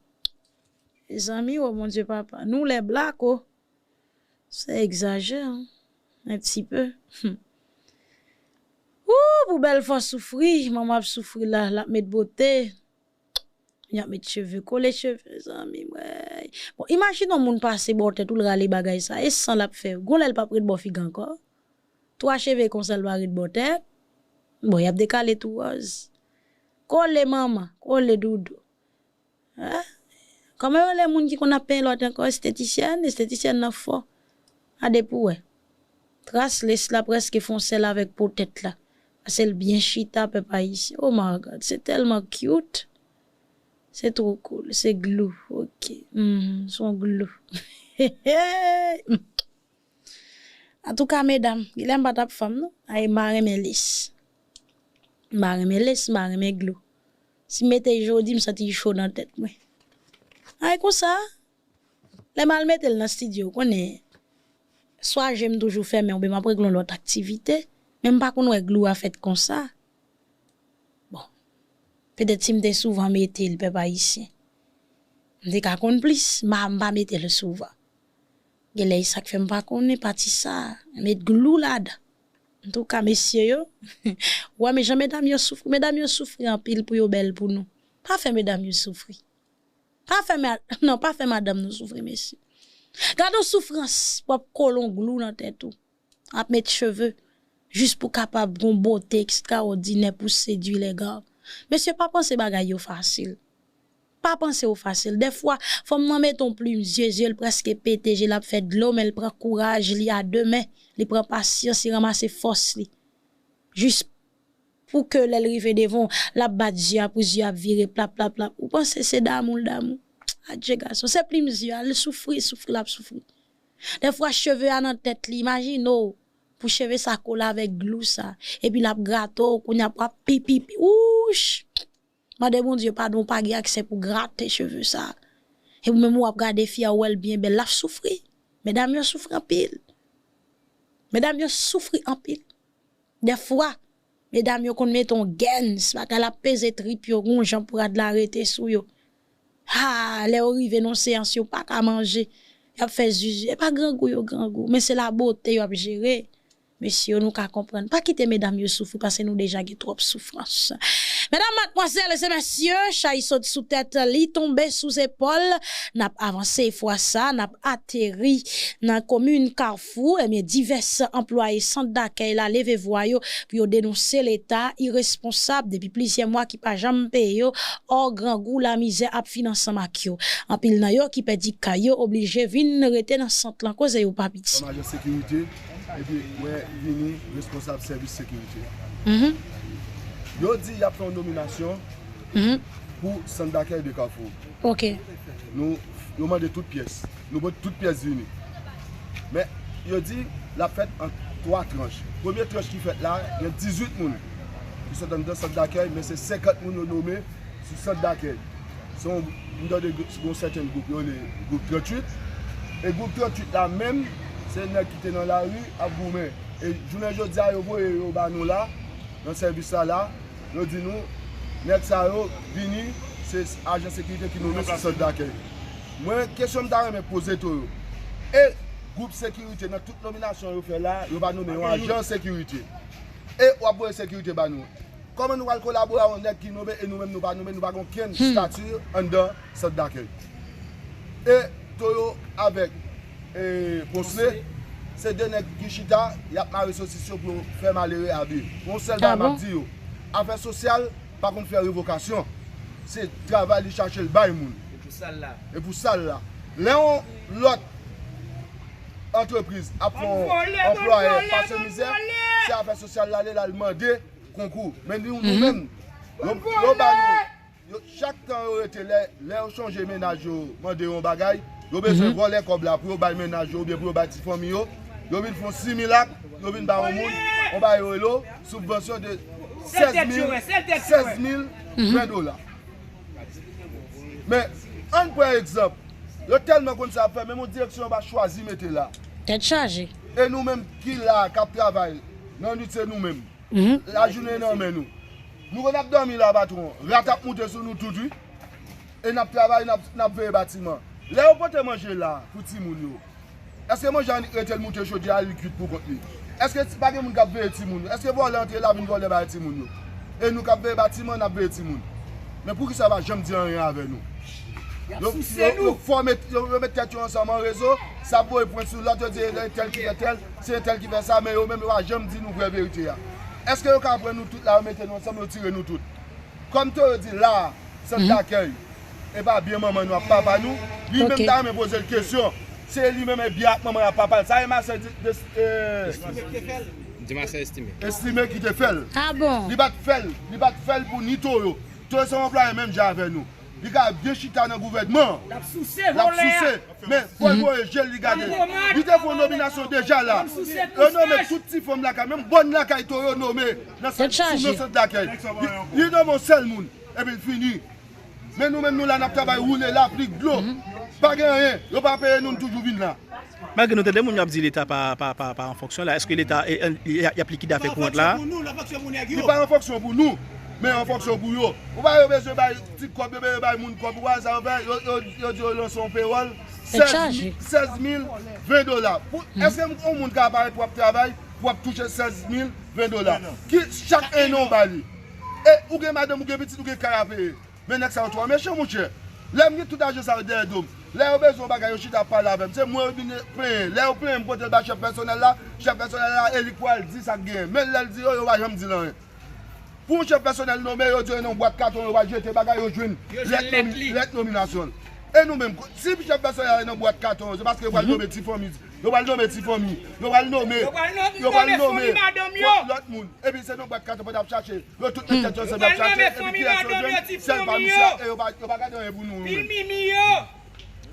Mezanmi, o Bondye papa, nou lè blak, o. C'est exagéré, hein, un petit peu. Hmm. Wou, pou bèl fò soufri, manman ap soufri la, l ap met bote. Y ap met cheve, kole cheve, zanmi, mwen. Bon, imajine yon moun pase bò tèt ou, l rale bagay sa, e san l ap fè. Gon lè l p ap ret bò figi ankò. Twa cheve konsa l pa ret bò tèt. Bon, y ap dekale tou wòz. Kole manman, kole doudou. Hein? Kòman yo rele moun ki konn ap penyen lòt ankò? Estetisyèn? Estetisyèn nan fò. A depi w wè. Tras lès la prèske fè yon sèl avèk po tèt la. Paske l byen chita, pèp ayisyen. Oh my God, se tèlman cute. Se two cool. Se glou. Ok. Mhm, se yon glou. Antouka, medam, genlè m pa t ap fanm, non. Ay, m pa renmen lès. M pa renmen lès, m pa renmen glou. Si m mete jodi, m santi l cho nan tèt mwen. Ay, konsa, lè m al mete l nan estidyo, ou konnen, swa je m toujou fèmen oubyen m ap regle yon lòt aktivite, men m pa konn wè glou a fèt konsa. Bon, petèt si m te souvan mete l, pèp ayisyen, m te ka konn plis, m pa, m pa mete l souvan. Genlè e sa k fè m pa konnen pati sa, met glou ladan. Antouka, mesye yo, w wè men jan medam yo soufri, medam yo soufri anpil pou yo bèl pou nou. Pa fè medam yo soufri. Pa fè, non, pa fè madanm nou soufri, mesye. Gade yon soufrans pou ap kole yon glou nan tèt ou. Ap met cheve, jis pou kapab gon bote ekstraòdinè pou sedui lèga. Mesye, pa panse bagay yo fasil. Pa panse yo fasil. Dèfwa, fanm nan mete yon plim zye, zye l prèske pete, je l ap fè dlo, men l pran kouraj li a de men, li pran pasyans, li ranmase fòs li. Jis pou ke lè l rive devan w, l ap bat zye a pou zye a ap vire plap, plap, plap. Ou panse se damou l damou? Adje gason, se plim zye a, l soufri, soufri, l ap soufri. Dèfwa cheve a nan tèt li, imajine w pou cheve sa kole avèk glou sa, epi l ap grate w, kounye a pou ap pi, pi, pi, wouch! Mande Bondye padon, ou pa gen aksè pou grate cheve sa. Epi menm w ap gade fi a, ou wè l byen bèl, l ap soufri. Medam yo soufri anpil. Medam yo soufri anpil. Dèfwa, medam yo konn mete yon gèns, bagay la ap peze trip yo, gon jan pou rad la rete sou yo. Ha, lè yo rive nan seyans, yo pa ka manje. Y ap fè zuzu. E pa grangou yo grangou, men se labote yo ap jere. Mesye yo, nou ka konprann. Pa kite medam yo soufri, paske nou deja gen twòp soufrans. Medam, madmwazèl e mesye, chay sot sou tèt, li tonbe sou zepòl. N ap avanse fwa sa, n ap ateri nan komin Kafou. Ebyen, divès anplwaye sant dakèy la leve vwa yo pou yo denonse Leta iresponsab depi plizyè mwa ki pa janm peye yo. Ò, grangou, lamizè ap fin ansanm ak yo. Anpil nan yo ki pèdi kay yo oblije vin rete nan sant lan, koze yo pa piti. Kòm ajan sekirite, epi mwen vini responsab sèvis sekirite. Mhm. Yo di y ap fè yon nominasyon Mhm. pou sant dakèy de Kafou. Ok. Nou, yo mande tout pyès. Nou pote tout pyès vini. Men, yo di l ap fèt an twa tranch. Premye tranch ki fèt la, gen dizuit moun ki sot anndan sant dakèy, men se senkant moun yo nome sou sant dakèy. Se yon, m tande gou-, gon sèten gwoup yo rele gwoup tranntuit. E gwoup tranntuit la menm, se nèg ki te nan lari ap goumen. E jounen jodi a, yo voye yo ba nou la, nan sèvis la la, yo di nou, nèg sa yo vini, se ajan sekirite ki nome sou sant dakèy. Mwen, kesyon m ta renmen poze tou yo. E gwoup sekirite, nan tout nominasyon yo fè la, yo pa nome yon ajan sekirite. E w ap voye sekirite ba nou. Kòman nou pral kolabore ak yon nèg ki nome e nou menm nou pa nome, nou pa gen okenn stati anndan sant dakèy? E Toyo avèk e Ponsley, se de nèg ki chita, y ap mare sosis yo pou yo fè malere abe. Yon sèl bagay m ap di yo, afè sosyal pa konn fè revokasyon. Se travay li chache l bay moun. E pou sa l la. E pou sa l la. Lè yon lòt antrepriz ap fè yon anplwayè pase mizè, se afè sosyal l ale, l al mande konkou. Men nou, nou menm, yo, yo ba nou, yo, chak tan yo rete, lè, lè yo chonje mennaj yo mande yon bagay, yo bezwen vòlè kòb la pou yo bay mennaj yo oubyen pou yo bay ti fanmi yo. Yo vin fè yon similak, yo vin ba yon moun, yon bagay yo rele soubvansyon de sèz mil, sèz mil ven dola. Men, ann pran egzanp. Yo tèlman konn sa y ap fè, menm yon direksyon yo pa chwazi mete la. Tèt chaje. E nou menm ki la, k ap travay, nan nwit se nou menm. Lajounen nan men nou. Nou konn ap dòmi la, patwon. Rat ap moute sou nou tout, wi. E n ap travay, n ap, n ap veye batiman. Lè yo pote manje la pou timoun yo, èske manje a annik rete l moute chodyè a, li kwit pou kont li? Èske pa gen moun k ap veye timoun yo? Èske vòlè antre la vin vòlè bay timoun yo? E nou k ap veye batiman, n ap veye timoun. Men poukisa yo pa janm di anyen avè nou? Yo, yo, yo fòme, yo, yo met tèt yo ansanm an rezo, sa voye pwent sou lòt, yo di e tèl ki fè tèl, se tèl ki fè sa, men yo menm yo pa janm di nou vrè verite a. Èske yo ka pran nou tout la, yo mete nou ansanm, yo tire nou tout? Kòm Toyo di la, sant dakèy, e pa byen manman nou ak papa nou, li menm ta renmen poze l kesyon. Se li menm e byen ak manman l ak papa l. Sa e Masè di, de, e, Di Masè Estime. Estime ki te fè l. Ah bon? Li pa t fè l, li pa t fè l pou ni Toyo. Toyo se yon anplwaye menm jan avè nou. Li ka byen chita nan gouvènman an. L ap souse vòlè a. Men, fò l voye je l, li gade. Li te fè yon nominasyon deja la. Yo nome tout ti fanm lakay, menm bòn lakay Toyo nome nan sant, sou nan sant dakèy. Li, li nome yon sèl moun, epi l fini. Men nou menm nou la, n ap travay woule lapli, dlo. Pa gen anyen. Yo pa peye nou, n toujou vin la. Malgre nou tande moun yo ap di Leta pa, pa, pa, pa an fonksyon la, èske Leta, e, e, y ap likide afè kourant la? Li pa an fonksyon pou nou, men an fonksyon pou yo. Ou pa yo bezwen bay ti kòb, yo bezwen bay moun kòb, ou pa sa yo fè, yo, yo, yo di yo lanse yon pewòl, sèz mil, sèz mil ven dola. Pou, èske yon moun ka parèt pou ap travay, pou ap touche sèz mil ven dola? Ki chak en an ou ba li? E ou gen madanm, ou gen pitit, ou gen kay a peye. Men nèg sa yo twò mechan, monchè. Lè m gen tout ajan sa yo dèyè do m, lè yo bezwen yon bagay, yo chita ap pale avè m. Se mwen yo vin plenyen. Lè yo plenyen, m pote l ba chèf pèsonèl la. Chèf pèsonèl la, e li k pral di sa k genyen. Men lè l di yo, yo pa janm di l anyen. Pou yon chèf pèsonèl nome, yo di yo nan bwat katon, yo pral jete bagay, yo jwenn lèt nomi-, lèt nominasyon l. E nou menm, si chèf pèsonèl la nan bwat katon, se paske yo pral nome ti fanmi, yo pral nome ti fanmi, yo pral nome, yo pral nome fanmi madanm yo, lòt moun. Epi se nan bwat katon pou n ap chache. Yo tout met tèt yo ansanm, y ap chache, epi kiyès yo jwenn? Sèl pa misye a, e yo pa, yo pa gade anyen pou nou menm.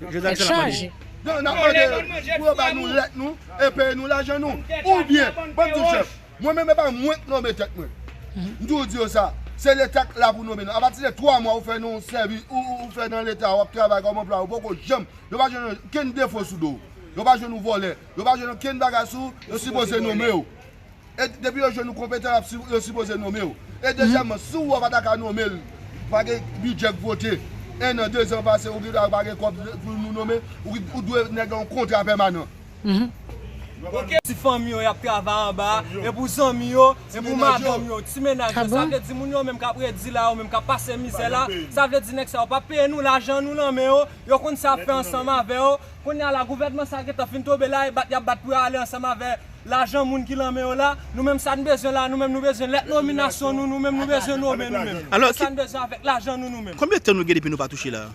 Jodi a, se n ap mande. Non, n ap mande pou yo ba nou lèt nou e peye nou lajan nou. Oubyen, ban m di w, chèf, mwen menm, e pa mwen k nome tèt mwen. M toujou di yo sa. Se Leta k la pou nome nou. Apati de twa mwa, ou fè nan yon sèvis, ou, ou, ou fè nan Leta, w ap travay kòm anplwaye, ou poko janm, yo pa jwenn okenn defo sou do w. Yo pa jwenn ou vòlè. Yo pa jwenn okenn bagay sou ou, yo sipoze nome w. E depi yo jwenn ou konpetan, y ap si-, yo sipoze nome w. E dezyèmman, si w wè w pa ta ka nome l, pa gen bidjè k vote, en an, dezan pase, ou gen dwa pa gen kòb pou nou nome, ou, ou dwe nèg la yon kontra pèmanan. Ti fanmi yo, y ap travay anba, e pou zanmi yo, e pou madanm yo, ti mennaj yo. Sa vle di moun yo menm k ap redi la, yo menm k ap pase mizè la, sa vle di nèg sa yo p ap peye nou lajan nou nan men yo, yo konn sa y ap fè ansanm avè yo. Kounye a la, gouvènman sa gentan fin tonbe la, y bat, y ap bat pou y ale ansanm avè lajan moun ki nan men yo la. Nou menm sa n bezwen la, nou menm nou bezwen lèt nominasyon nou, nou menm nou bezwen nome nou menm. Alò, sa n bezwen avèk lajan nou, nou menm. Konbyen tan nou gen depi nou pa touche la?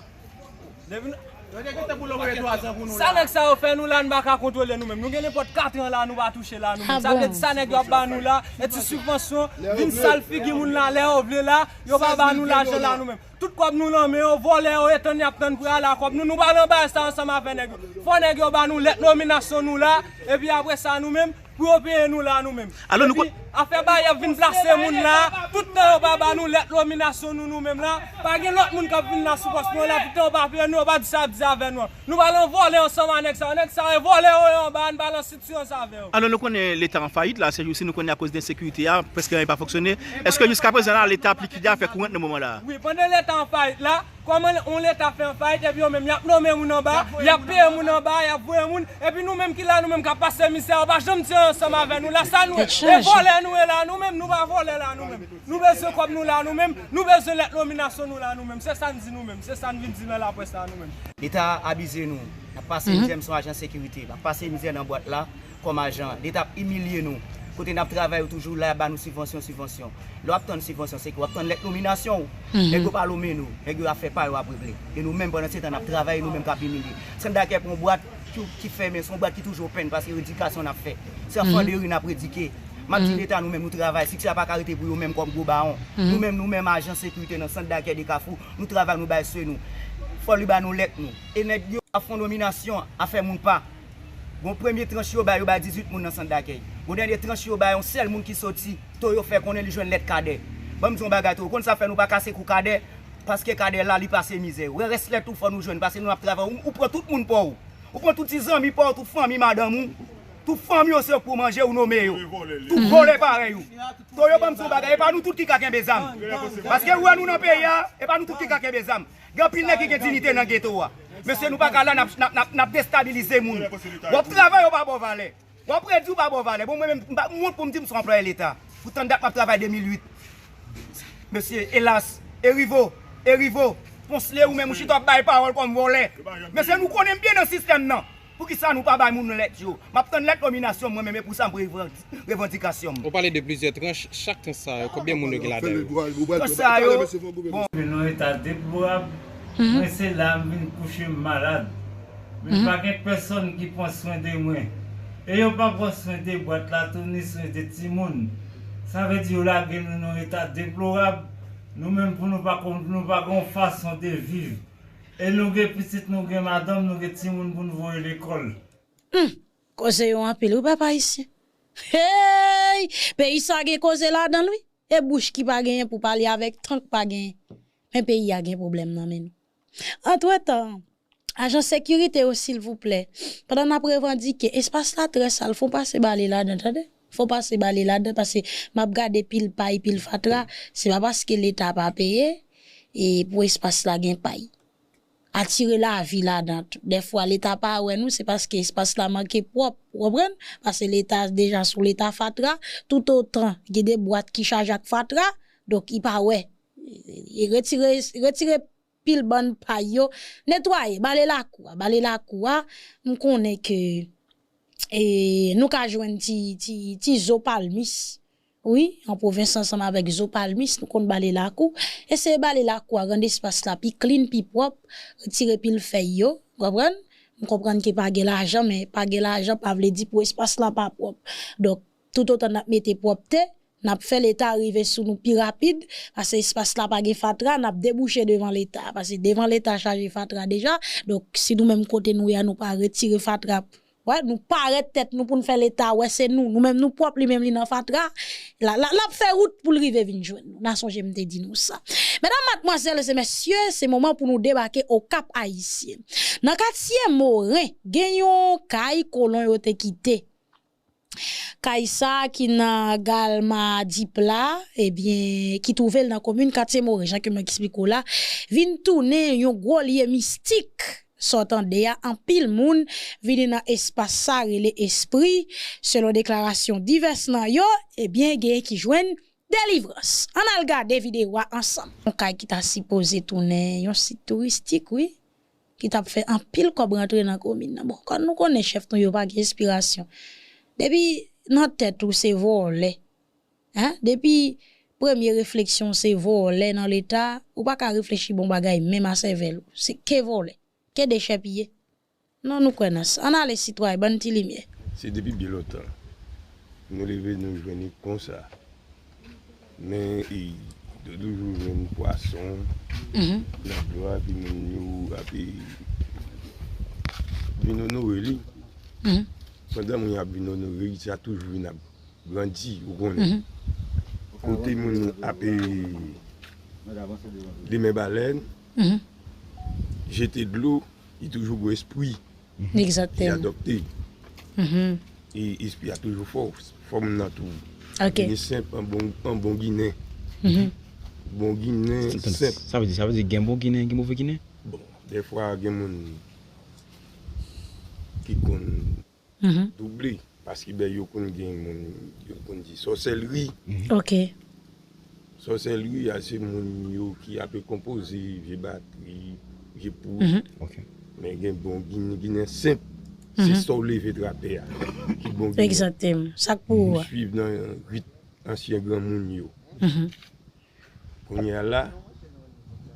Depi nou... Sa nèg sa yo fè nou la, n pa ka kontwole nou menm. Nou gen nenpòt katran la, nou pa touche la nou menm. Sa vle di sa nèg yo ap ba nou la, e ti sibvansyon, vin sal figi moun la lè yo vle la, yo pa ba nou lajan la nou menm. Tout kòb nou nan men yo, vòlè yo, e tann y ap tann pou y ale a kòb nou. Nou pa nan bagay sa ansanm avè nèg yo. Fò nèg yo ba nou lèt nominasyon nou la, epi apre sa nou menm, pou yo peye nou la nou menm. Alò, nou... Epi, afè bagay y ap vin plase moun la, tout tan yo pa ba nou lèt nominasyon nou, nou menm la, pa gen lòt moun k ap vin la sou pòs nou la, tout tan yo pa peye nou, yo pa di sa y ap di avè nou an. Nou pa nan vòlè ansanm a nèg sa yo. Nèg sa yo, e vòlè yo ye anba a, n pa nan sitiyasyon sa avè yo. Alò, nou konnen Leta an fayit la, se jousi nou konnen akoz de ensekirite a, prèske anyen pa fonksyone. Èske jiskaprezan la, Leta ap likide afè kourant nan moman la? Wi, pandan Leta an fayit la, Kòman yon leta fè an fayit epi yo menm y ap nonmen moun anba, y ap peye moun anba, y ap voye moun, epi nou menm ki la, nou menm k ap pase mizè, yo pa janm tire ansanm avè nou la, sa nou ye? E vòlè nou ye la, nou menm, nou pa vòlè la, nou menm. Nou bezwen kòb nou la, nou menm, nou bezwen lèt nominasyon nou la, nou menm. Se sa n di nou menm, se sa n vin di nan laprès la, nou menm. Leta abize nou, n ap pase mizè, m se yon ajan sekirite, m ap pase mizè nan bwat la, kòm ajan. Leta ap imilye nou. Kote n ap travay, yo toujou la, y ap ba nou sibvansyon, sibvansyon. Lè w ap tann sibvansyon, se ke w ap tann lèt nominasyon w. Nèg yo pa lonmen nou. Nèg yo afè pa yo ap regle. E nou menm, pandan se tan, n ap travay, e nou menm k ap imilye. Sant dakèy pou yon bwat ki, ki fèmen, se yon bwat ki toujou open, paske redikasyon n ap fè. Se an fè de ri n ap redike. M ap di Leta, nou menm, nou travay. Siksè a pa ka rete pou yo menm kòm gwo bawon. Nou menm, nou menm, ajan sekirite nan sant dakèy de Kafou, nou travay, nou bay swe nou. Fò li ba nou lèt nou. E nèg yo ap fè yon nominasyon, afè moun pa. Gon premye tranch yo bay, yo bay dizuit moun nan sant dakèy. Gon dènye tranch yo bay yon sèl moun ki soti, to yo fè konnen li jwenn lèt Kadè. Ban m di yon bagay tou, ou konn sa fè nou pa kase kou Kadè? Paske Kadè la, li pase mizè. Wè rès lèt ou fò nou jwenn, paske nou ap travay. Ou, ou pran tout moun pa w. Ou pran tout ti zanmi pa w, tout fanmi madanm ou. Tout fanmi w se yo k pou manje, ou nonmen yo. Tout vòlè parèy ou. To yo ban m di yon bagay, e pa nou tout ki ka kenbe zam. Paske ou wè nou nan peyi a, e pa nou tout ki ka kenbe zam. Gen anpil nèg ki gen diyite nan geto a. Mesye, nou pa ka la, n ap, n ap, n ap, n ap destabilize moun. W ap travay, yo pa ba w valè. W ap redi, yo pa ba w valè. Bon, mwen menm, m pa, m wont pou m di m se yon anplwaye Leta. Pou tann dat m ap travay de mil uit. Mesye, elas, e rivo, e rivo. Ponsle, ou menm, ou chita w ap bay pawòl kòm vòlè. Mesye, nou konnen m byen nan sistèm nan. Poukisa nou pa bay moun lèt yo? M ap tann lèt nominasyon mwen menm, e pou sa m pran revandikasyon m. Ou pale de plizyè tranch, chak tranch sa yo, konbyen moun yo gen ladan yo? Tranch sa yo, bon. Ke nan eta deplorab, mwen se la m vin kouche m malad. Men pa gen pèsonn ki pran swen de mwen. E yo pa pran swen de bwat la tou, ni swen de timoun. Sa vle di yo lage nou nan eta deplorab. Nou menm pou nou pa konn, nou pa gen yon fason de viv. E nou gen pitit, nou gen madanm, nou gen timoun pou n voye lekòl. Humm! Koze yo anpil wi pèp ayisyen. Hey! Peyi sa gen koze ladan l wi. E bouch ki pa genyen pou pale avèk tan k pa genyen. Men peyi a gen pwoblèm nan men nou. Antretan, ajan sekirite yo silvouplè, pandan n ap revandike, espas la trè sal, fò pase bale ladan tande. Fò pase bale ladan paske m ap gade pil pay, pil fatra, se pa paske Leta pa peye e pou espas la gen pay. Atire lavi ladan tou. Dèfwa Leta pa wè nou, se paske espas la manke pwòp, ou konprann? Paske Leta deja sou Leta fatra, toutotan gen de bwat ki chaje ak fatra, donk li pa wè. E retire, retire pil bann pay yo, netwaye, bale lakou a, bale lakou a. M konnen ke e, nou ka jwenn ti, ti, ti zo palmis. Wi, an pwovens ansanm avèk zo palmis, nou konn bale lakou. Eseye bale lakou a, rann espas la pi clean, pi pwòp, retire pil fèy yo, w konprann? M konprann ke pa gen lajan, men pa gen lajan pa vle di pou espas la pa pwòp. Donk, toutotan n ap mete pwòpte, n ap fè Leta rive sou nou pi rapid, paske espas la pa gen fatra, n ap debouche devan Leta, paske devan Leta chaje fatra deja. Donk, si nou menm kote nou ye a, nou pa retire fatra, wè, nou parèt tèt nou pou n fè Leta wè se nou. Nou menm nou pwòp, li menm li nan fatra. La, la, l ap fè wout pou l rive vin jwenn nou. N a sonje m te di nou sa. Medam, madmwazèl e mesye, se moman pou nou debake Okap Ayisyen. Nan katye Moren, gen yon kay kolon yo te kite. Kay sa ki nan Galma Dip la, ebyen, ki twouve l nan komin Katye Moren, jan ke m eksplike w la, vin tounen yon gwo lye mistik. Sa w tande a, anpil moun vini nan espas sa rele espri. Selon deklarasyon divès nan yo, ebyen, genyen ki jwenn delivrans. Ann al gade videyo a ansanm. Yon kay ki ta sipoze tounen yon sit touristik, wi. Ki t ap fè anpil kòb rantre nan komin nan. Bon, kòm nou konnen chèf nou yo pa gen enspirasyon. Depi nan tèt ou se vòlè, en, depi premye refleksyon w se vòlè nan Leta, ou pa ka reflechi bon bagay menm a sèvèl ou. Se ke vòlè, ke dechèpiye. Non, nou kwè nan sa. Ann ale sitwayen, ban n ti limyè. Se depi byen lontan. Nou leve, nou jwenn li konsa. Men, e, yo toujou jwenn pwason nan dlo a, epi moun yo ap, e, vin onore li. Pandan moun yo ap vin onore li, sa toujou vin ap grandi, ou konnen. Kote moun ap, e, limen balèn, jete dlo, li toujou gon espri ki adopte. E espri a toujou fò, fòm nan tou. Li senp, an bon, an bon ginen. Bon Ginen senp. Sa vle di, sa vle di gen bon Ginen, gen move Ginen? Bon, dèfwa gen moun ki konn double, paske ben yo konn gen moun, yo konn di sòsèlri. Ok. Sòsèlri a se moun yo ki ape konpoze vye batri, vye poud. Ok. Men gen bon Ginen, Ginen senp. Se sa w leve trapè a. Ki bon Ginen. Egzakteman. Sa k pou ou a? Swiv nan rit ansyen granmoun yo. Kounye a la,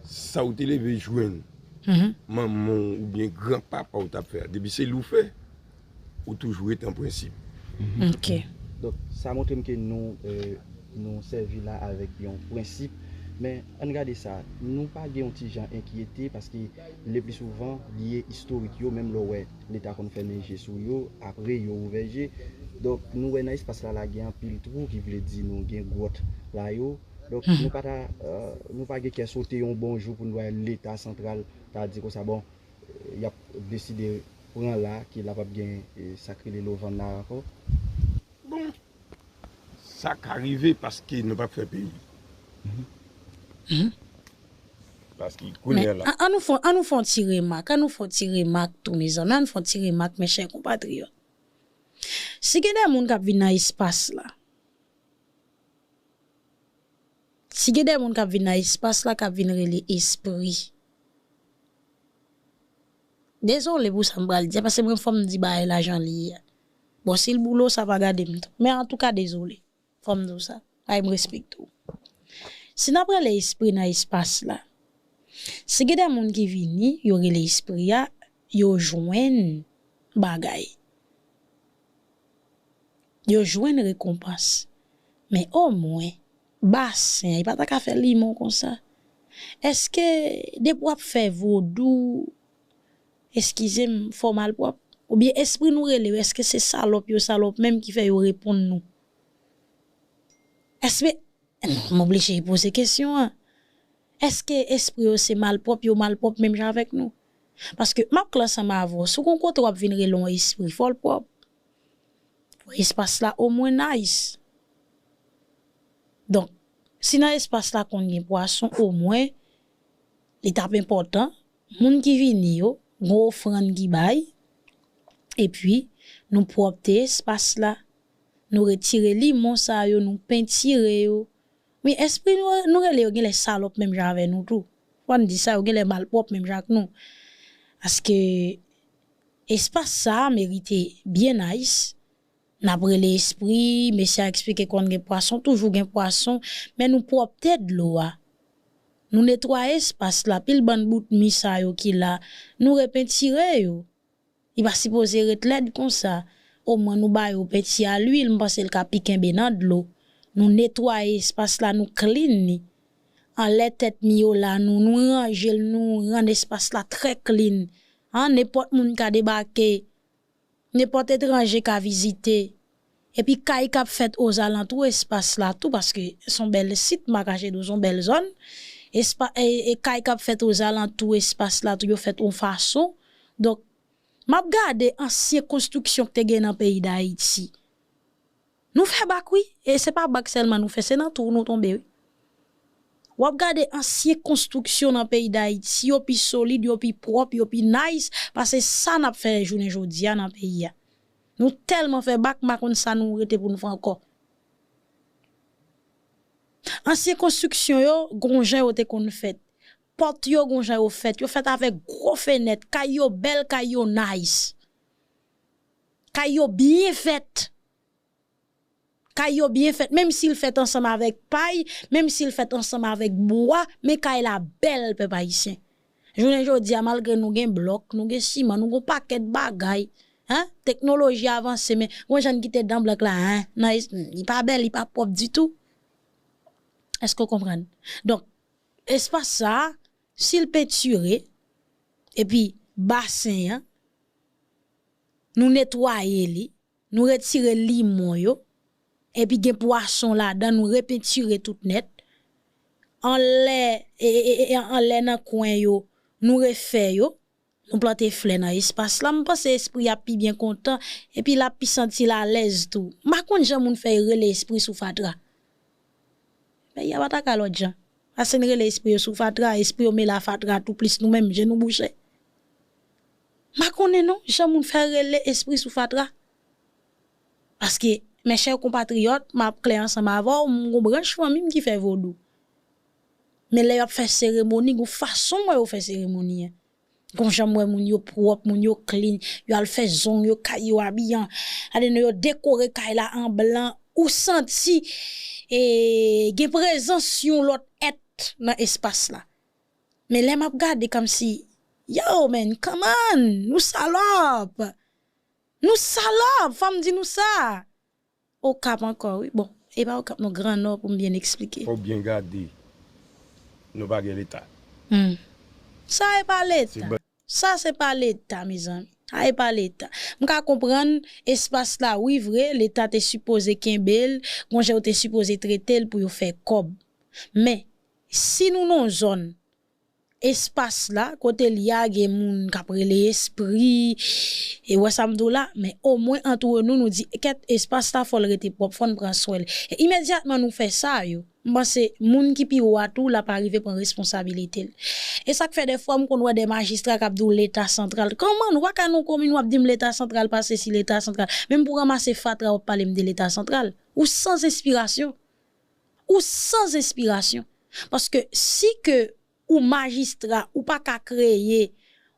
sa w te leve jwenn manman w oubyen granpapa w t ap fè a, depi se li w fè, ou toujou ret an prensip. Ok. Donk, sa montre m ke nou, euh, nou sèvi la avèk yon prensip. Men, ann gade sa, nou pa gen yon ti jan enkyete, paske le pli souvan, lye istorik yo, menm lè w wè Leta konn fèmen je sou yo, apre yo ouvè je. Donk, nou wè nan espas la, la gen anpil twou, ki vle di nou gen gwòt la yo. Donk, nou pa ta, euh, nou pa gen kè sote yon bon jou pou nou wè Leta santral ta di konsa, bon, euh, y ap deside pran la, ke la p ap gen, euh, sa k rele lovann la ankò. Bon, sa ka rive paske nou p ap fè peyi. Paske kounye a la. An nou fè, an nou fè yon ti remak, an nou fè yon ti remak tou, mezanmi, an nou fè yon ti remak, mes chers compatriotes. Si gen de moun k ap vin nan espas la, si gen de moun k ap vin nan espas la, k ap vin rele espri. Dezole pou sa m pral di a, paske mwen fò m di bagay la jan li ye a. Bon, si l boule w, sa pa gade m tou. Men antouka, dezole. Fò m di w sa. Ay, m respekte w. Si n ap rele espri nan espas la, si gen de moun ki vini, yo rele espri a, yo jwenn bagay. Yo jwenn rekonpans. Men omwen, basen an, li pa ta ka fè limon konsa. Èske depi w ap fè vodou, eskize m, fò w malpwòp? Oubyen espri nou rele yo, èske se salòp yo salòp menm ki fè yo reponn nou? Èske, m oblije poze kesyon an. Èske espri yo se malpwòp, yo malpwòp menm jan avèk nou? Paske m ap klè ansanm avè w, si w gon kote w ap vin rele yon espri, fò l pwòp. Espas la omwen nice. Donk, si nan espas la konn gen pwason, omwen, li t ap enpòtan, moun ki vini yo, gon ofrann ki bay, epi nou pwòpte espas la. Nou retire limon sa yo, nou pentire yo. Men espri nou, nou rele yo genlè salòp menm jan avè nou tou. Fò n di sa, yo genlè malpwòp menm jan ak nou. Paske espas sa a merite byen nice. N ap rele espri, mesye a eksplike konn gen pwason, toujou gen pwason, men nou pwòpte dlo a. Nou netwaye espas la, pil bann bout mi sa yo ki la, nou repentire yo. Li pa sipoze ret lèd konsa. Omwen nou ba yo penti a lwil, m panse l ka pi kenbe nan dlo. Nou netwaye espas la, nou clean li. Anlè tèt mi yo la, nou, nou ranje l, nou rann espas la trè clean. An, nenpòt moun ka debake, nenpòt etranje ka vizite. Epi kay k ap fèt ozalantou espas la tou, paske s on bèl sit, m pa kache di w, s on bèl zòn. Espa, e, e kay k ap fèt ozalantou espas la tou, yo fèt yon fason. Donk, m ap gade ansyen konstriksyon k te gen nan peyi Dayiti. Nou fè bak, wi. E se pa bak sèlman nou fè, se nan twou nou tonbe, wi. W ap gade ansyen konstriksyon nan peyi Dayiti, yo pi solid, yo pi pwòp, yo pi nice, pase sa n ap fè jounen jodi a nan peyi a. Nou tèlman fè bak, m pa konn sa nou rete pou n fè ankò. Ansyen konstriksyon yo, gon jan yo te konn fèt. Pòt yo, gon jan yo fèt. Yo fèt avèk gwo fenèt. Kay yo bèl, kay yo nice. Kay yo byen fèt. Kay yo byen fèt, menm si l fèt ansanm avèk pay, menm si l fèt ansanm avèk bwa, men kay la bèl, pèp ayisyen. Jounen jodi a, malgre nou gen blòk, nou gen siman, nou gen yon pakèt bagay, en, teknoloji avanse, men gon jan n kite dan blòk la, en, nan es-, li pa bèl, li pa pwòp ditou. Èske w konprann? Donk, espas sa a, si l pentire, epi basen an, nou netwaye li, nou retire limon yo, epi gen pwason ladan, nou repentire tout nèt. Anlè, e, e, e, e, anlè nan kwen yo, nou refè yo, nou plante flè nan espas la. M panse espri a pi byen kontan, epi l ap pi santi l alèz tou. M pa konn jan moun fè rele espri sou fatra. Peyi a pa ta ka lòt jan. Pase n rele espri yo sou fatra, espri yo mele a fatra tou plis nou menm, je nou bouche. M pa konnen non, jan moun fè rele espri sou fatra. Paske, mes chers compatriotes, m ap klè ansanm avè w, m gon branch fanmi m ki fè vodou. Men lè y ap fè seremoni, gon fason m wè yo fè seremoni an. Gon jan m wè moun yo pwòp, moun yo clean, yo al fè zong yo, kay yo abiye an. Gade non, yo dekore kay la an blan, ou santi e, gen prezans yon lòt èt nan espas la. Men lè m ap gade kòmsi, yo man, come on, nou salòp. Nou salòp, fò m di nou sa. Okap ankò, wi. Bon, e pa Okap non, Gran Nò pou m byen eksplike. Fò w byen gade. Nou pa gen leta. Hmm. Sa e pa leta. Sa se pa leta, mezanmi. Sa e pa leta. M ka konprann espas la, wi, vre, leta te sipoze kenbe l, gon jan yo te sipoze trete l pou yo fè kòb. Men, si nou nan yon zòn, espas la, kote l ye a, gen moun k ap rele espri, e wè sa m di w la, men omwen antre nou, nou di, kèt, espas la, fò l rete pwòp, fò n pran swen l. E imedyatman nou fè sa yo, m panse moun ki pi wo a tou, l ap arive pran responsabilite l. E sa k fè dèfwa m konn wè de majistra k ap di w leta santral. Kòman nou pa ka nan yon komin w ap di m leta santral pa sesi, leta santral. Menm pou ranmase fatra w ap pale m de leta santral. Ou san enspirasyon. Ou san enspirasyon. Paske si ke ou majistra, ou pa ka kreye,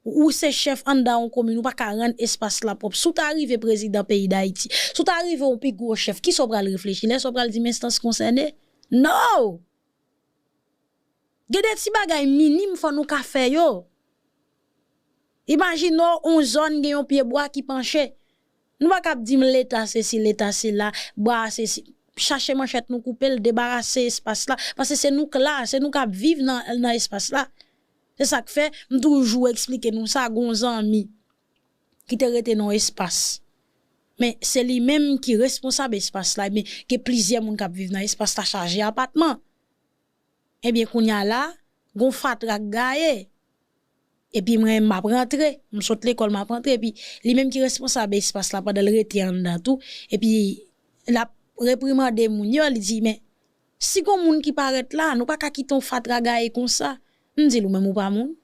ou se chèf anndan yon komin, ou pa ka rann espas la pwòp. Si w ta rive prezidan peyi Dayiti, si w ta rive yon pi gwo chèf, kisa w pral reflechi? Lè sa w pral di m enstans konsène? No! Gen de ti bagay minim fò nou ka fè yo. Imajine w, yon zòn gen yon pye bwa ki panche. Nou pa ka ap di m leta sesi, leta sela, bwa a sesi. Chache manchèt nou koupe l, debarase espas la. Paske se nou k la, se nou k ap viv nan, nan espas la. Se sa k fè, m toujou eksplike nou sa, gon zanmi ki te rete nan yon espas. Men se li menm ki responsab espas la, men gen plizyè moun k ap viv nan espas la chaje apatman. Ebyen, kounye a la, gon fatra k gaye. Epi mwen, m ap rantre, m sot lekòl, m ap rantre. Epi li menm ki responsab espas la pandan l rete anndan tou. Epi l ap reprimande moun yo, li di, men, si gon moun ki parèt la, nou pa ka kite yon fatra gaye konsa. M di l, ou menm ou pa moun?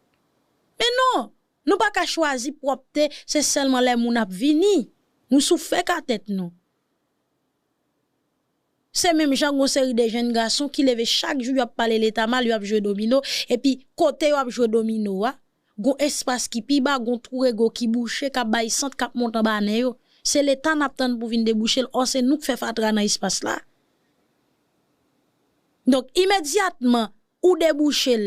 Men non, nou pa ka chwazi pwòpte, se sèlman lè moun ap vini. Nou sou fèk a tèt nou. Se menm jan gon seri de jenn gason ki leve chak jou, y ap pale leta mal, y ap jwe domino, epi kote y ap jwe domino a, gon espas ki pi ba, gon twou rego ki bouche, k ap bay sant, k ap monte anba nen yo. Se leta n ap tann pou vin debouche l, ò se nou k fè fatra nan espas la. Donk, imedyatman, ou debouche l,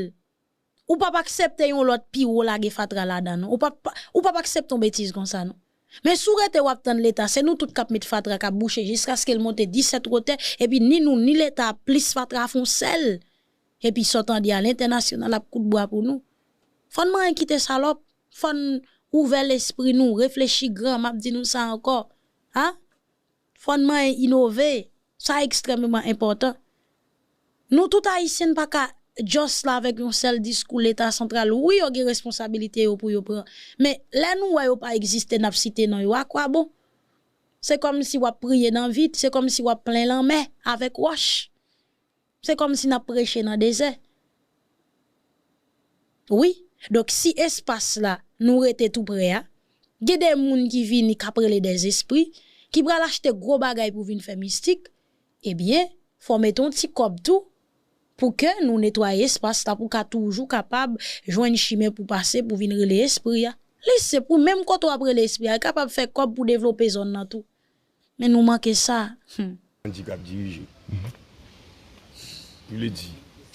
ou p ap aksepte yon lòt pi wo lage fatra ladan, non. Ou p ap, ou p ap aksepte yon betiz konsa, non. Men si w rete w ap tann leta, se nou tout k ap met fatra k ap bouche jiskaske l monte disèt wotè, epi ni nou, ni leta ap plis fatra fon sèl. Epi sa w tande a lentènasyonal ap kout bwa pou nou. Fò n manyen kite salòp, fò n ouvè lespri nou, reflechi gran, m ap di nou sa ankò. A? Fò n manyen inove. Sa ekstrèmeman enpòtan. Nou tout Ayisyen n pa ka just la avèk yon sèl diskou leta santral. Wi, yo gen responsabilite yo pou yo pran. Men, lè nou wè yo pa egziste, n ap site non yo, akwabon? Se kòmsi w ap priye nan vid, se kòmsi w ap plen lanmè avèk wòch. Se kòmsi n ap preche nan dezè. Wi. Donk, si espas la, nou rete tou prè a, gen de moun ki vini k ap rele dèzespri, ki pral achte gwo bagay pou vin fè mistik, ebyen, fò mete yon ti kòb tou, pou ke nou netwaye espas la, pou ka toujou kapab jwenn chimen pou pase, pou vin rele espri a. Li senp, ou menm kote w ap rele espri a, kapab fè kòb pou devlope zòn nan tou. Men nou manke sa. Hmm. Bandi k ap dirije. Ki vle di,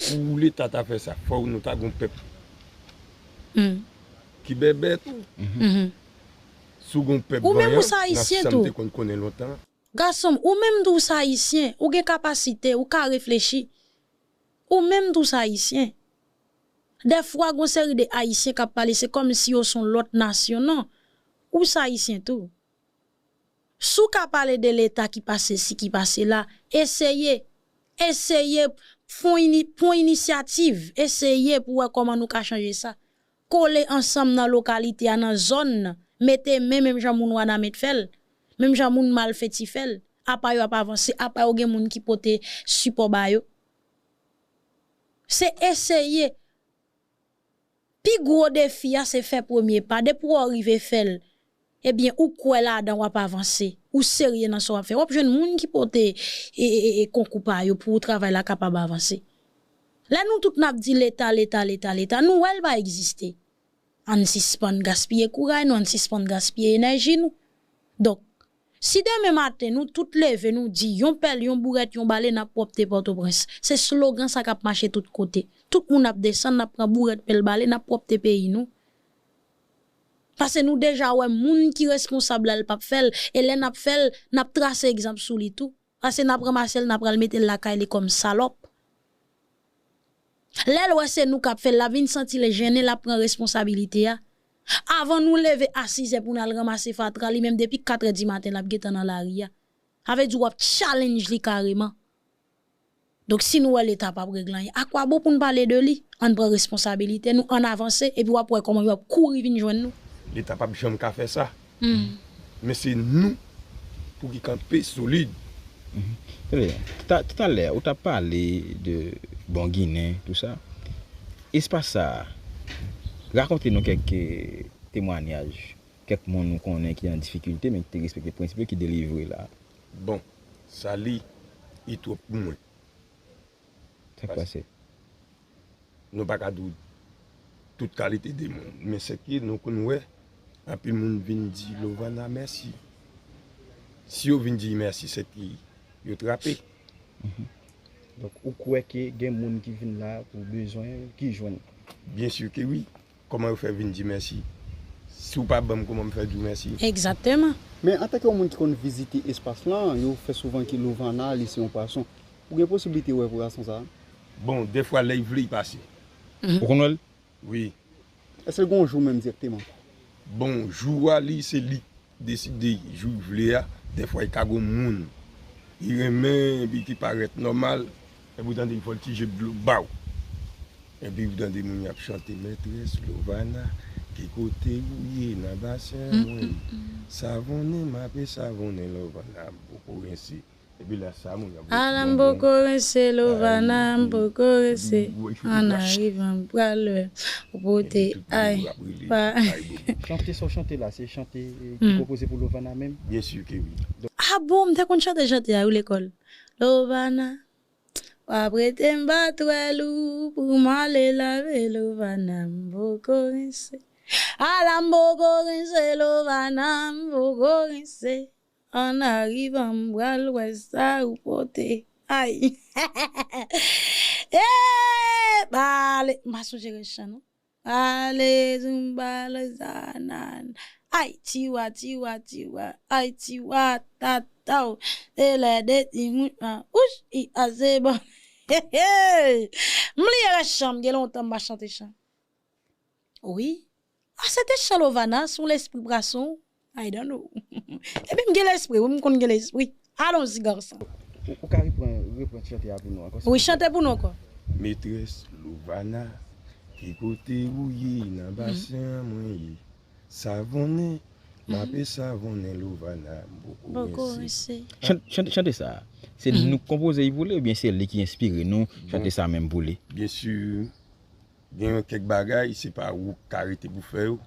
pou leta ta fè sa, fò nou ta gon pèp Hmm. ki bèbè tou. Mhm. Si w gon pèp vanyan, nan sa m te konn konnen lontan. Gason m, ou menm tou w se Ayisyen, ou gen kapasite, ou ka reflechi. Ou menm tou w se Ayisyen. Dèfwa, gon seri de Ayisyen k ap pale, se kòmsi yo se yon lòt nasyon, non. Ou se Ayisyen tou. Si w ka pale de leta ki pase si, ki pase la, eseye, eseye, fon ini-, pran inisyativ, eseye pou wè kòman nou ka chanje sa. Kole ansanm nan lokalite a, nan zòn nan, mete men menm jan moun Wanament fè l, menm jan moun Malfeti fè l, apa yo ap avanse, apa yo gen moun ki pote sipò ba yo. Se eseye. Pi gwo defi a se fè premye pa. Depi w rive fè l, ebyen, ou kwè ladan, w ap avanse. Ou serye nan sa w ap fè. W ap jwenn moun ki pote e, e, e, e konkou pa yo pou travay la kapab avanse. Lè nou tout n ap di Leta, Leta, Leta, Leta, nou wè l pa egziste. Ann sispann gaspiye kouraj nou, ann sispann gaspiye enèji nou. Donk, si demen maten nou tout leve, nou di yon pèl, yon bourèt, yon bale, n ap pwòpte Pòtoprens, se slogan sa k ap mache tout kote. Tout moun ap desann, n ap pran bourèt, pèl, bale, n ap pwòpte peyi nou. Paske nou deja wè moun ki responsab la, l p ap fè l. E lè n ap fè l, n ap trase egzanp sou li tou. Paske n ap ranmase l, n ap pral mete l lakay li kòm salòp. Lè l wè se nou k ap fè l, l ap vin santi l jennen, l ap pran responsabilite a. Avan nou leve a sizè pou n al ranmase fatra, li menm depi katrè di maten, l ap gentan nan lari a. Sa vle di w ap challenge li kareman. Donk, si nou wè Leta p ap regle anyen, akwabon pou n pale de li? Ann pran responsabilite nou, ann avanse, epi w ap wè kòman yo ap kouri vin jwenn nou. Leta p ap janm ka fè sa. Men se nou pou ki kanpe solid. Tande, ta- talè, ou t ap pale de Bon Ginen, tou sa. Espas sa a, rakonte nou kèk eh, temwanyaj, kèk moun ou konnen ki an difikilte, men ki te respekte prensip yo, ki delivre la. Bon, sa li, li twòp pou mwen. Sa k pase? Nou pa ka di w tout kalite de moun, men sèke nou konn wè anpil moun vin di Lovana mèsi. Si yo vin di mèsi, sèke yo trape. Donk, ou kwè ke gen moun ki vin la pou bezwen, ki jwenn? Byen si ke wi. Kòman yo fè vin di mèsi? Si w pa ban m, kòman m fè di w mèsi? Egzakteman. Men antanke yon moun ki konn vizite espas lan, yo fè souvan ke Lovana, li se yon pwason. Ou gen posiblite wè pwason sa a? Bon, dèfwa lè l vle, l pase. Ou konn wè l? Wi. Èske l gen yon jou menm dirèkteman? Bon, jou a, li, se li k deside jou l vle a. Dèfwa, li ka gen yon moun li renmen, epi ki parèt nòmal, epi w tande l fè yon ti je dlo ba w. Epi w tande moun y ap chante, mètrès Lovana, ki kote ou ye nan basen mwen? Savonnen, m ape savonnen Lovana, m poko rense. Epi lè sa, moun yo ap rete. Ala m poko rense, Lovana, m poko rense. Ann arive, m pral wè. Ou pote, ay, pa. Chante sa w chante la, se chante ki konpoze pou Lovana menm? Byen si ke wi. A bon, m te konn chante chante a wi lekòl. Lovana, w ap rete m pa t wè l ou pou m ale lave Lovana, m poko rense. Ala m poko rense, Lovana, m poko rense. Ann arive, m pral wè sa ou pote. Ay. Eh, bale. M pa sonje rès chan, non. Bale, zumba, lozana. Ay, tiwa, tiwa, tiwa. Ay, tiwa, tataw. Se lè de timoun an. Ouch, i ase bon. M bliye rès chan, m gen lontan m pa chante chan. Wi. A, se te chan Lovana, sou lespri pwason. I don't know. Epi m gen lespri, wi, m konn gen lespri. Allons-y, garçon. Ou, ou ka repran, repran chante a pou nou ankò, silvouplè? Wi, chante pou nou ankò. Metrès Lovana, ki kote ou ye nan basen an mwen ye? Savonnen, m ape savonnen Lovana, m poko rense. Chante, chante, chante sa. Se nou k konpoze l pou li, oubyen se li ki enspire nou chante sa menm pou li? Byen si. Gen kèk bagay, se pa ou k ka rete pou fè yo.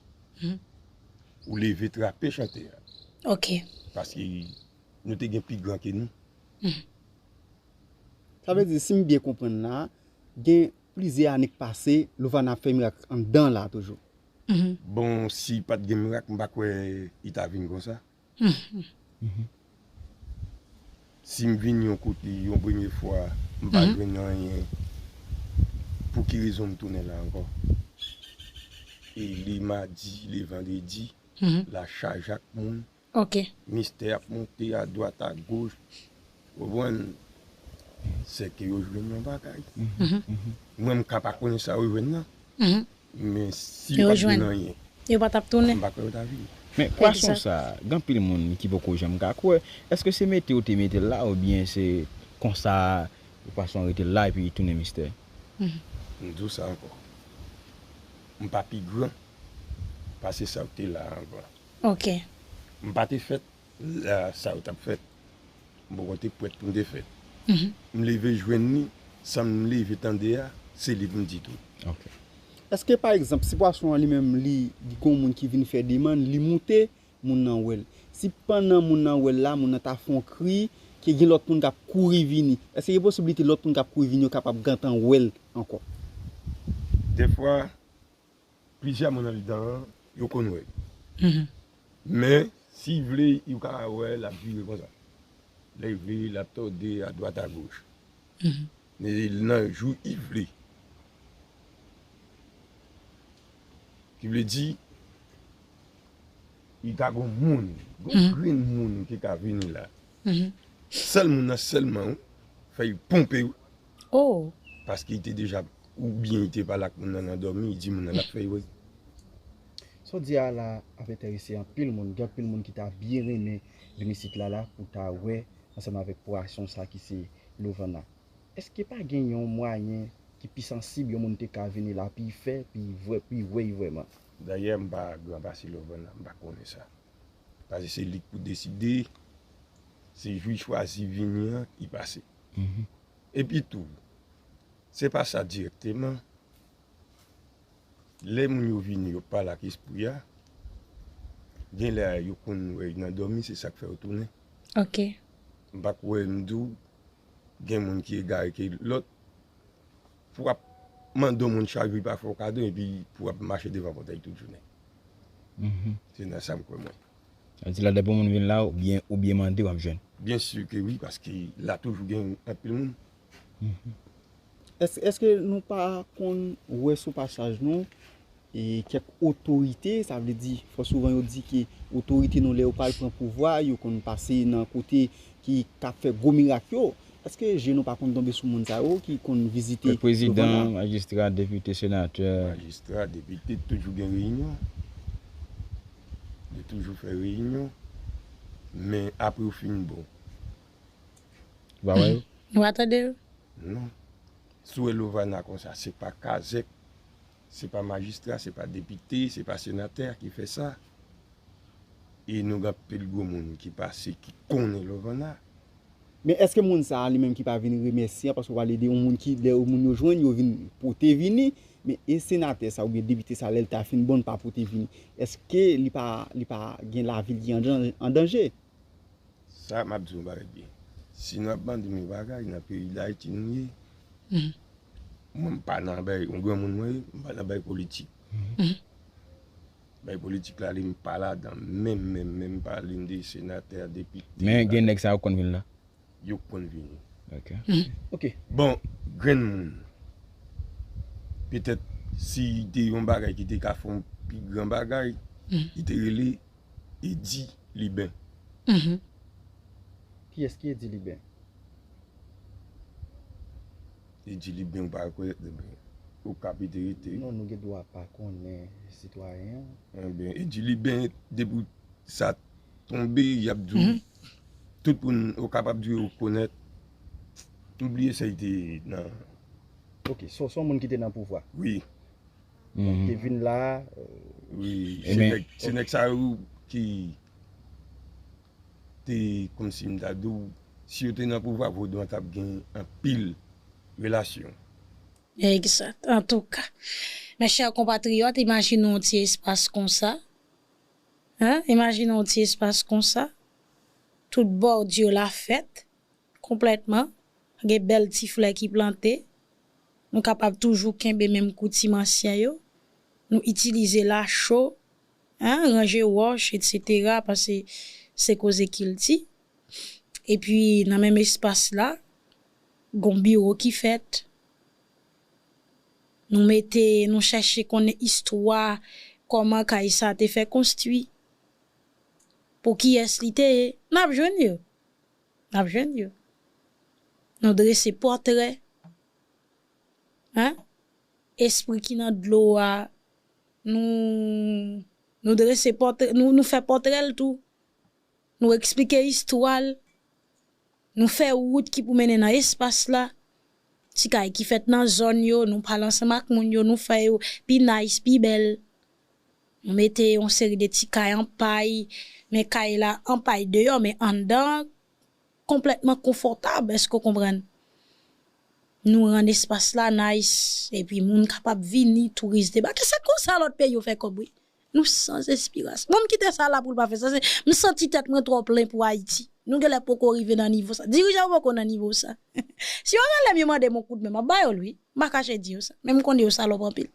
Ou leve trape chante a. Ok. Paske nou te gen pi gran ke nou. Sa vle di, si m byen konprann la, gen plizyè ane k pase, Lovana ap fè mirak anndan la toujou. Bon, si pa t gen mirak, m pa kwè li ta vin konsa. Si m vin yon kote yon premye fwa, m pa jwenn anyen, pou ki rezon m tounen la ankò? E li madi, li vandredi, la chaj ak moun. Ok. Mistè ap monte a dwat, a goch. Ou konprann? Sèke yo jwenn yon bagay. Mwen, m ka pa konnen sa yo jwenn nan. Men si yo pa t jwenn anyen, yo pa t ap tounen. M pa kwè yo ta vini. Men pwason sa, gen anpil moun ki poko janm ka kwè. Èske se mete yo te mete l la, oubyen se konsa pwason an rete la epi li tounen mistè? M di w sa ankò. M pa pi gran pase sa yo te la ankò. Ok. M pa te fèt lè sa yo t ap fèt. M poko te prèt pou m te fèt. M leve jwenn li, sa m leve tande a, Se li pou m di tou. Ok. Èske pa egzanp, si pwason an li menm li, li gon moun ki vin fè demann, li moute, moun nan wè l. Si pandan moun nan wè l la, moun nan ta fè yon kri, ke gen lòt moun k ap kouri vini, èske gen posiblite lòt moun k ap kouri vini yo kapab gentan wè l ankò? Dèfwa, plizyè moun anndan an, yo konn wè l. Men, si vle, yo ka wè l ap vire konsa. Lè l vle, l ap tòde adwat agoch. Men nan jou l vle. Ki vle di, li ka gon moun, gon grenn moun ki ka vini la. Sèl moun nan sèlman, wi, fè l ponpe, wi. Oh, Paske li te deja, oubyen li te pale ak moun nan nan dòmi, li di moun nan l ap fè l wè. Sa w di a la ap enterese anpil moun. Gen anpil moun ki ta byen renmen vin isit la la pou ta wè ansanm avèk pwason sa ki se Lovana. Èske pa gen yon mwayen ki pi sansib yon moun te ka vini la pi fè, pi vwè, pi wè vrèman? Dayè, m pa gran pase Lovana, m pa konnen sa. Paske se li k pou deside, se jou l chwazi vini an, li pase. Epi tou, se pa sa dirèkteman. Lè moun yo vini, yo pale ak espri a, gen lè yo konn wè nan dòmi, se sa k fè yo tounen. Ok. M pa kwè m di w, gen moun ki egare ke lòt, pou w ap mande yon moun chak jou, li pa fè w kado, epi pou w ap mache devan pòtay tout jounen. Se nan sa m kwè mwen. Sa di la depi yon moun vin la, ou byen, ou byen mande, w ap jwenn. Byen si ke wi, paske la toujou gen anpil moun. Èske, èske nou pa konn wè sou pasaj nou e kèk otorite, sa vle di, fò souvan yo di ke otorite nou lè yo pral pran pouvwa, yo konn pase nan kote ki ka fè gwo mirak yo. Èske je nou pa konn tonbe sou moun sa yo ki konn vizite Kèk prezidan, majistra, depite, senatè. Majistra, depite, toujou gen reyinyon. Yo toujou fè reyinyon. Men apre yo fin bon. Ou pa wè yo? Nou pa tande yo? Non. Si w wè Lovana konsa, se pa kazèk, se pa majistra, se pa depite, se pa senatè ki fè sa. E nou gen anpil gwo moun ki pase, ki konnen Lovana. Men èske moun sa a li menm ki pa vin remèsye an, paske w pale de yon moun ki, lè moun yo jwenn, yo vin pote vini, men e senatè sa oubyen depite sa, lè l ta fin bon, l pa pote vini, èske li pa, li pa gen lavi l ki an dan- an danje? Sa m ap di yon bagay byen. Si nou ap mande m yon bagay nan peyi Dayiti nou ye, mwen m pa nan bay yon granmoun mwen ye, m pa nan bay politik. Bay politik la li m pa ladan menm, menm, menm pale m de senatè, depite. Men gen nèg sa yo konn vin la. Yo konn vini. Ok. Ok. Bon, grenn moun. Petèt si te yon bagay ki te ka fè yon pi gran bagay, li te rele Edi Liben. Kiyès ki Edi Liben? Edi Liben ou pa rekonèt li, men Okap li te rete. Non, nou gen dwa pa konnen sitwayen an. Ebyen, Edi Liben, depi sa tonbe, y ap di w, tout moun Okap ap di w yo konèt. M bliye sa li te nan. Ok, so, se yon moun ki te nan pouvwa. Wi, Donk, te vin la, wi. E Se men- nèg, se nèg sa yo ki te, kòmsi m ta di w, si yo te nan pouvwa, Vodou an t ap gen anpil relasyon. Egzat. Antouka, mes chers compatriotes, imajine yon ti espas konsa. Hein? Imajine yon ti espas konsa. Tout bòdye la fèt konplètman. Gen bèl ti flè ki plante. Nou kapab toujou kenbe menm koutim ansyen yo. Nou itilize lacho, hein, ranje wòch, etsetera, paske se koze kilti. Epi, nan menm espas la, gon biwo ki fèt. Nou mete, nou chèche konnen istwa, kòman kay sa te fè konstwi. Pou kiyès li te ye. N ap jwenn yo. N ap jwenn yo. Nou drese pòtrè. Hein? Espri ki nan dlo a, nou, nou drese pòtrè, nou, nou fè pòtrè l tou. Nou eksplike istwa l. Nou fè wout ki pou mennen nan espas la. Ti kay ki fèt nan zòn yo, nou pale ansanm ak moun yo, nou fè yo pi nice, pi bèl. Nou mete yon seri de ti kay an pay, men kay la an pay deyò, men anndan an konplètman konfòtab, èske w konprann? Nou rann espas la nice, epi moun kapab vini, touris debake. Se konsa lòt peyi yo fè kòb, wi. Nou san espirasyon. Bon, m kite sa la pou l pa fè sa. Se, m santi tèt mwen twò plen pou Ayiti. Nou genlè poko rive nan nivo sa. Dirijan yo poko nan nivo sa. Si yo rele m, yo mande m yon koudmen, m ap ba yo l, wi. M pa kache di yo sa. Men m konnen yo salòp anpil.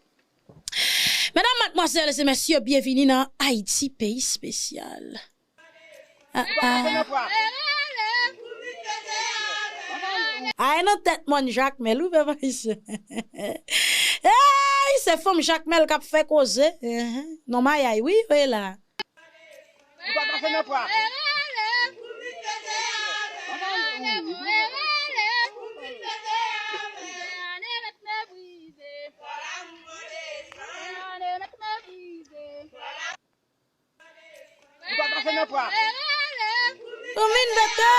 Medam, madmwazèl e mesye, byenvini nan Ayiti, peyi espesyal. Ah, ah. Ay nan tèt mòn Jakmèl, wi, pèp ayisyen. Ey, se fanm Jakmèl k ap fè koze. Ehe. Non, mayay, wi, yo ye la. Ou pa pase nan pwa. Ou pa pase nan pwa. Ou vin vete.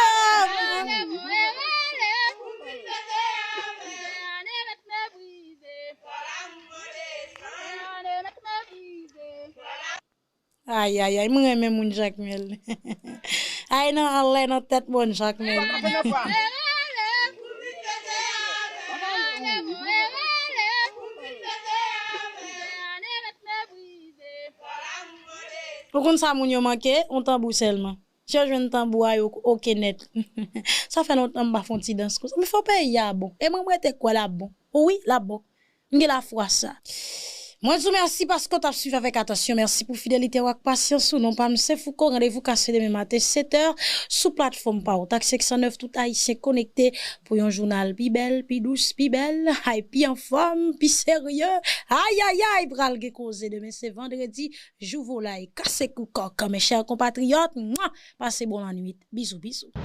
Ay, ay, ay, mwen renmen moun Jakmèl. Ay, nan anlè, nan tèt mòn Jakmèl. Ou konn sa moun yo manke? Yon tanbou sèlman. Si yo jwenn tanbou a, yo oke nèt. Sa fè lontan m pa fè yon ti dans konsa. Men fò peyi a bon. E mwen, m rete kwè l ap bon. Wi, l ap bon. M gen lafwa sa. Mwen di w mèsi paske w t ap swiv avèk atansyon. Mèsi pou fidelite w ak pasyans ou. Non pa m se Fouco. Randevou kase demen maten, sèt è, sou platfòm pa w. Tak senk san nèf, tout Ayisyen konekte pou yon jounal pi bèl, pi dous, pi bèl, ay, pi anfòm, pi serye. Ay, ay, ay, pral gen koze. Demen se vandredi, jou volay, kase kou kòk. Mes chers compatriotes, mwa, pase bon lannwit. Bizou, bizou.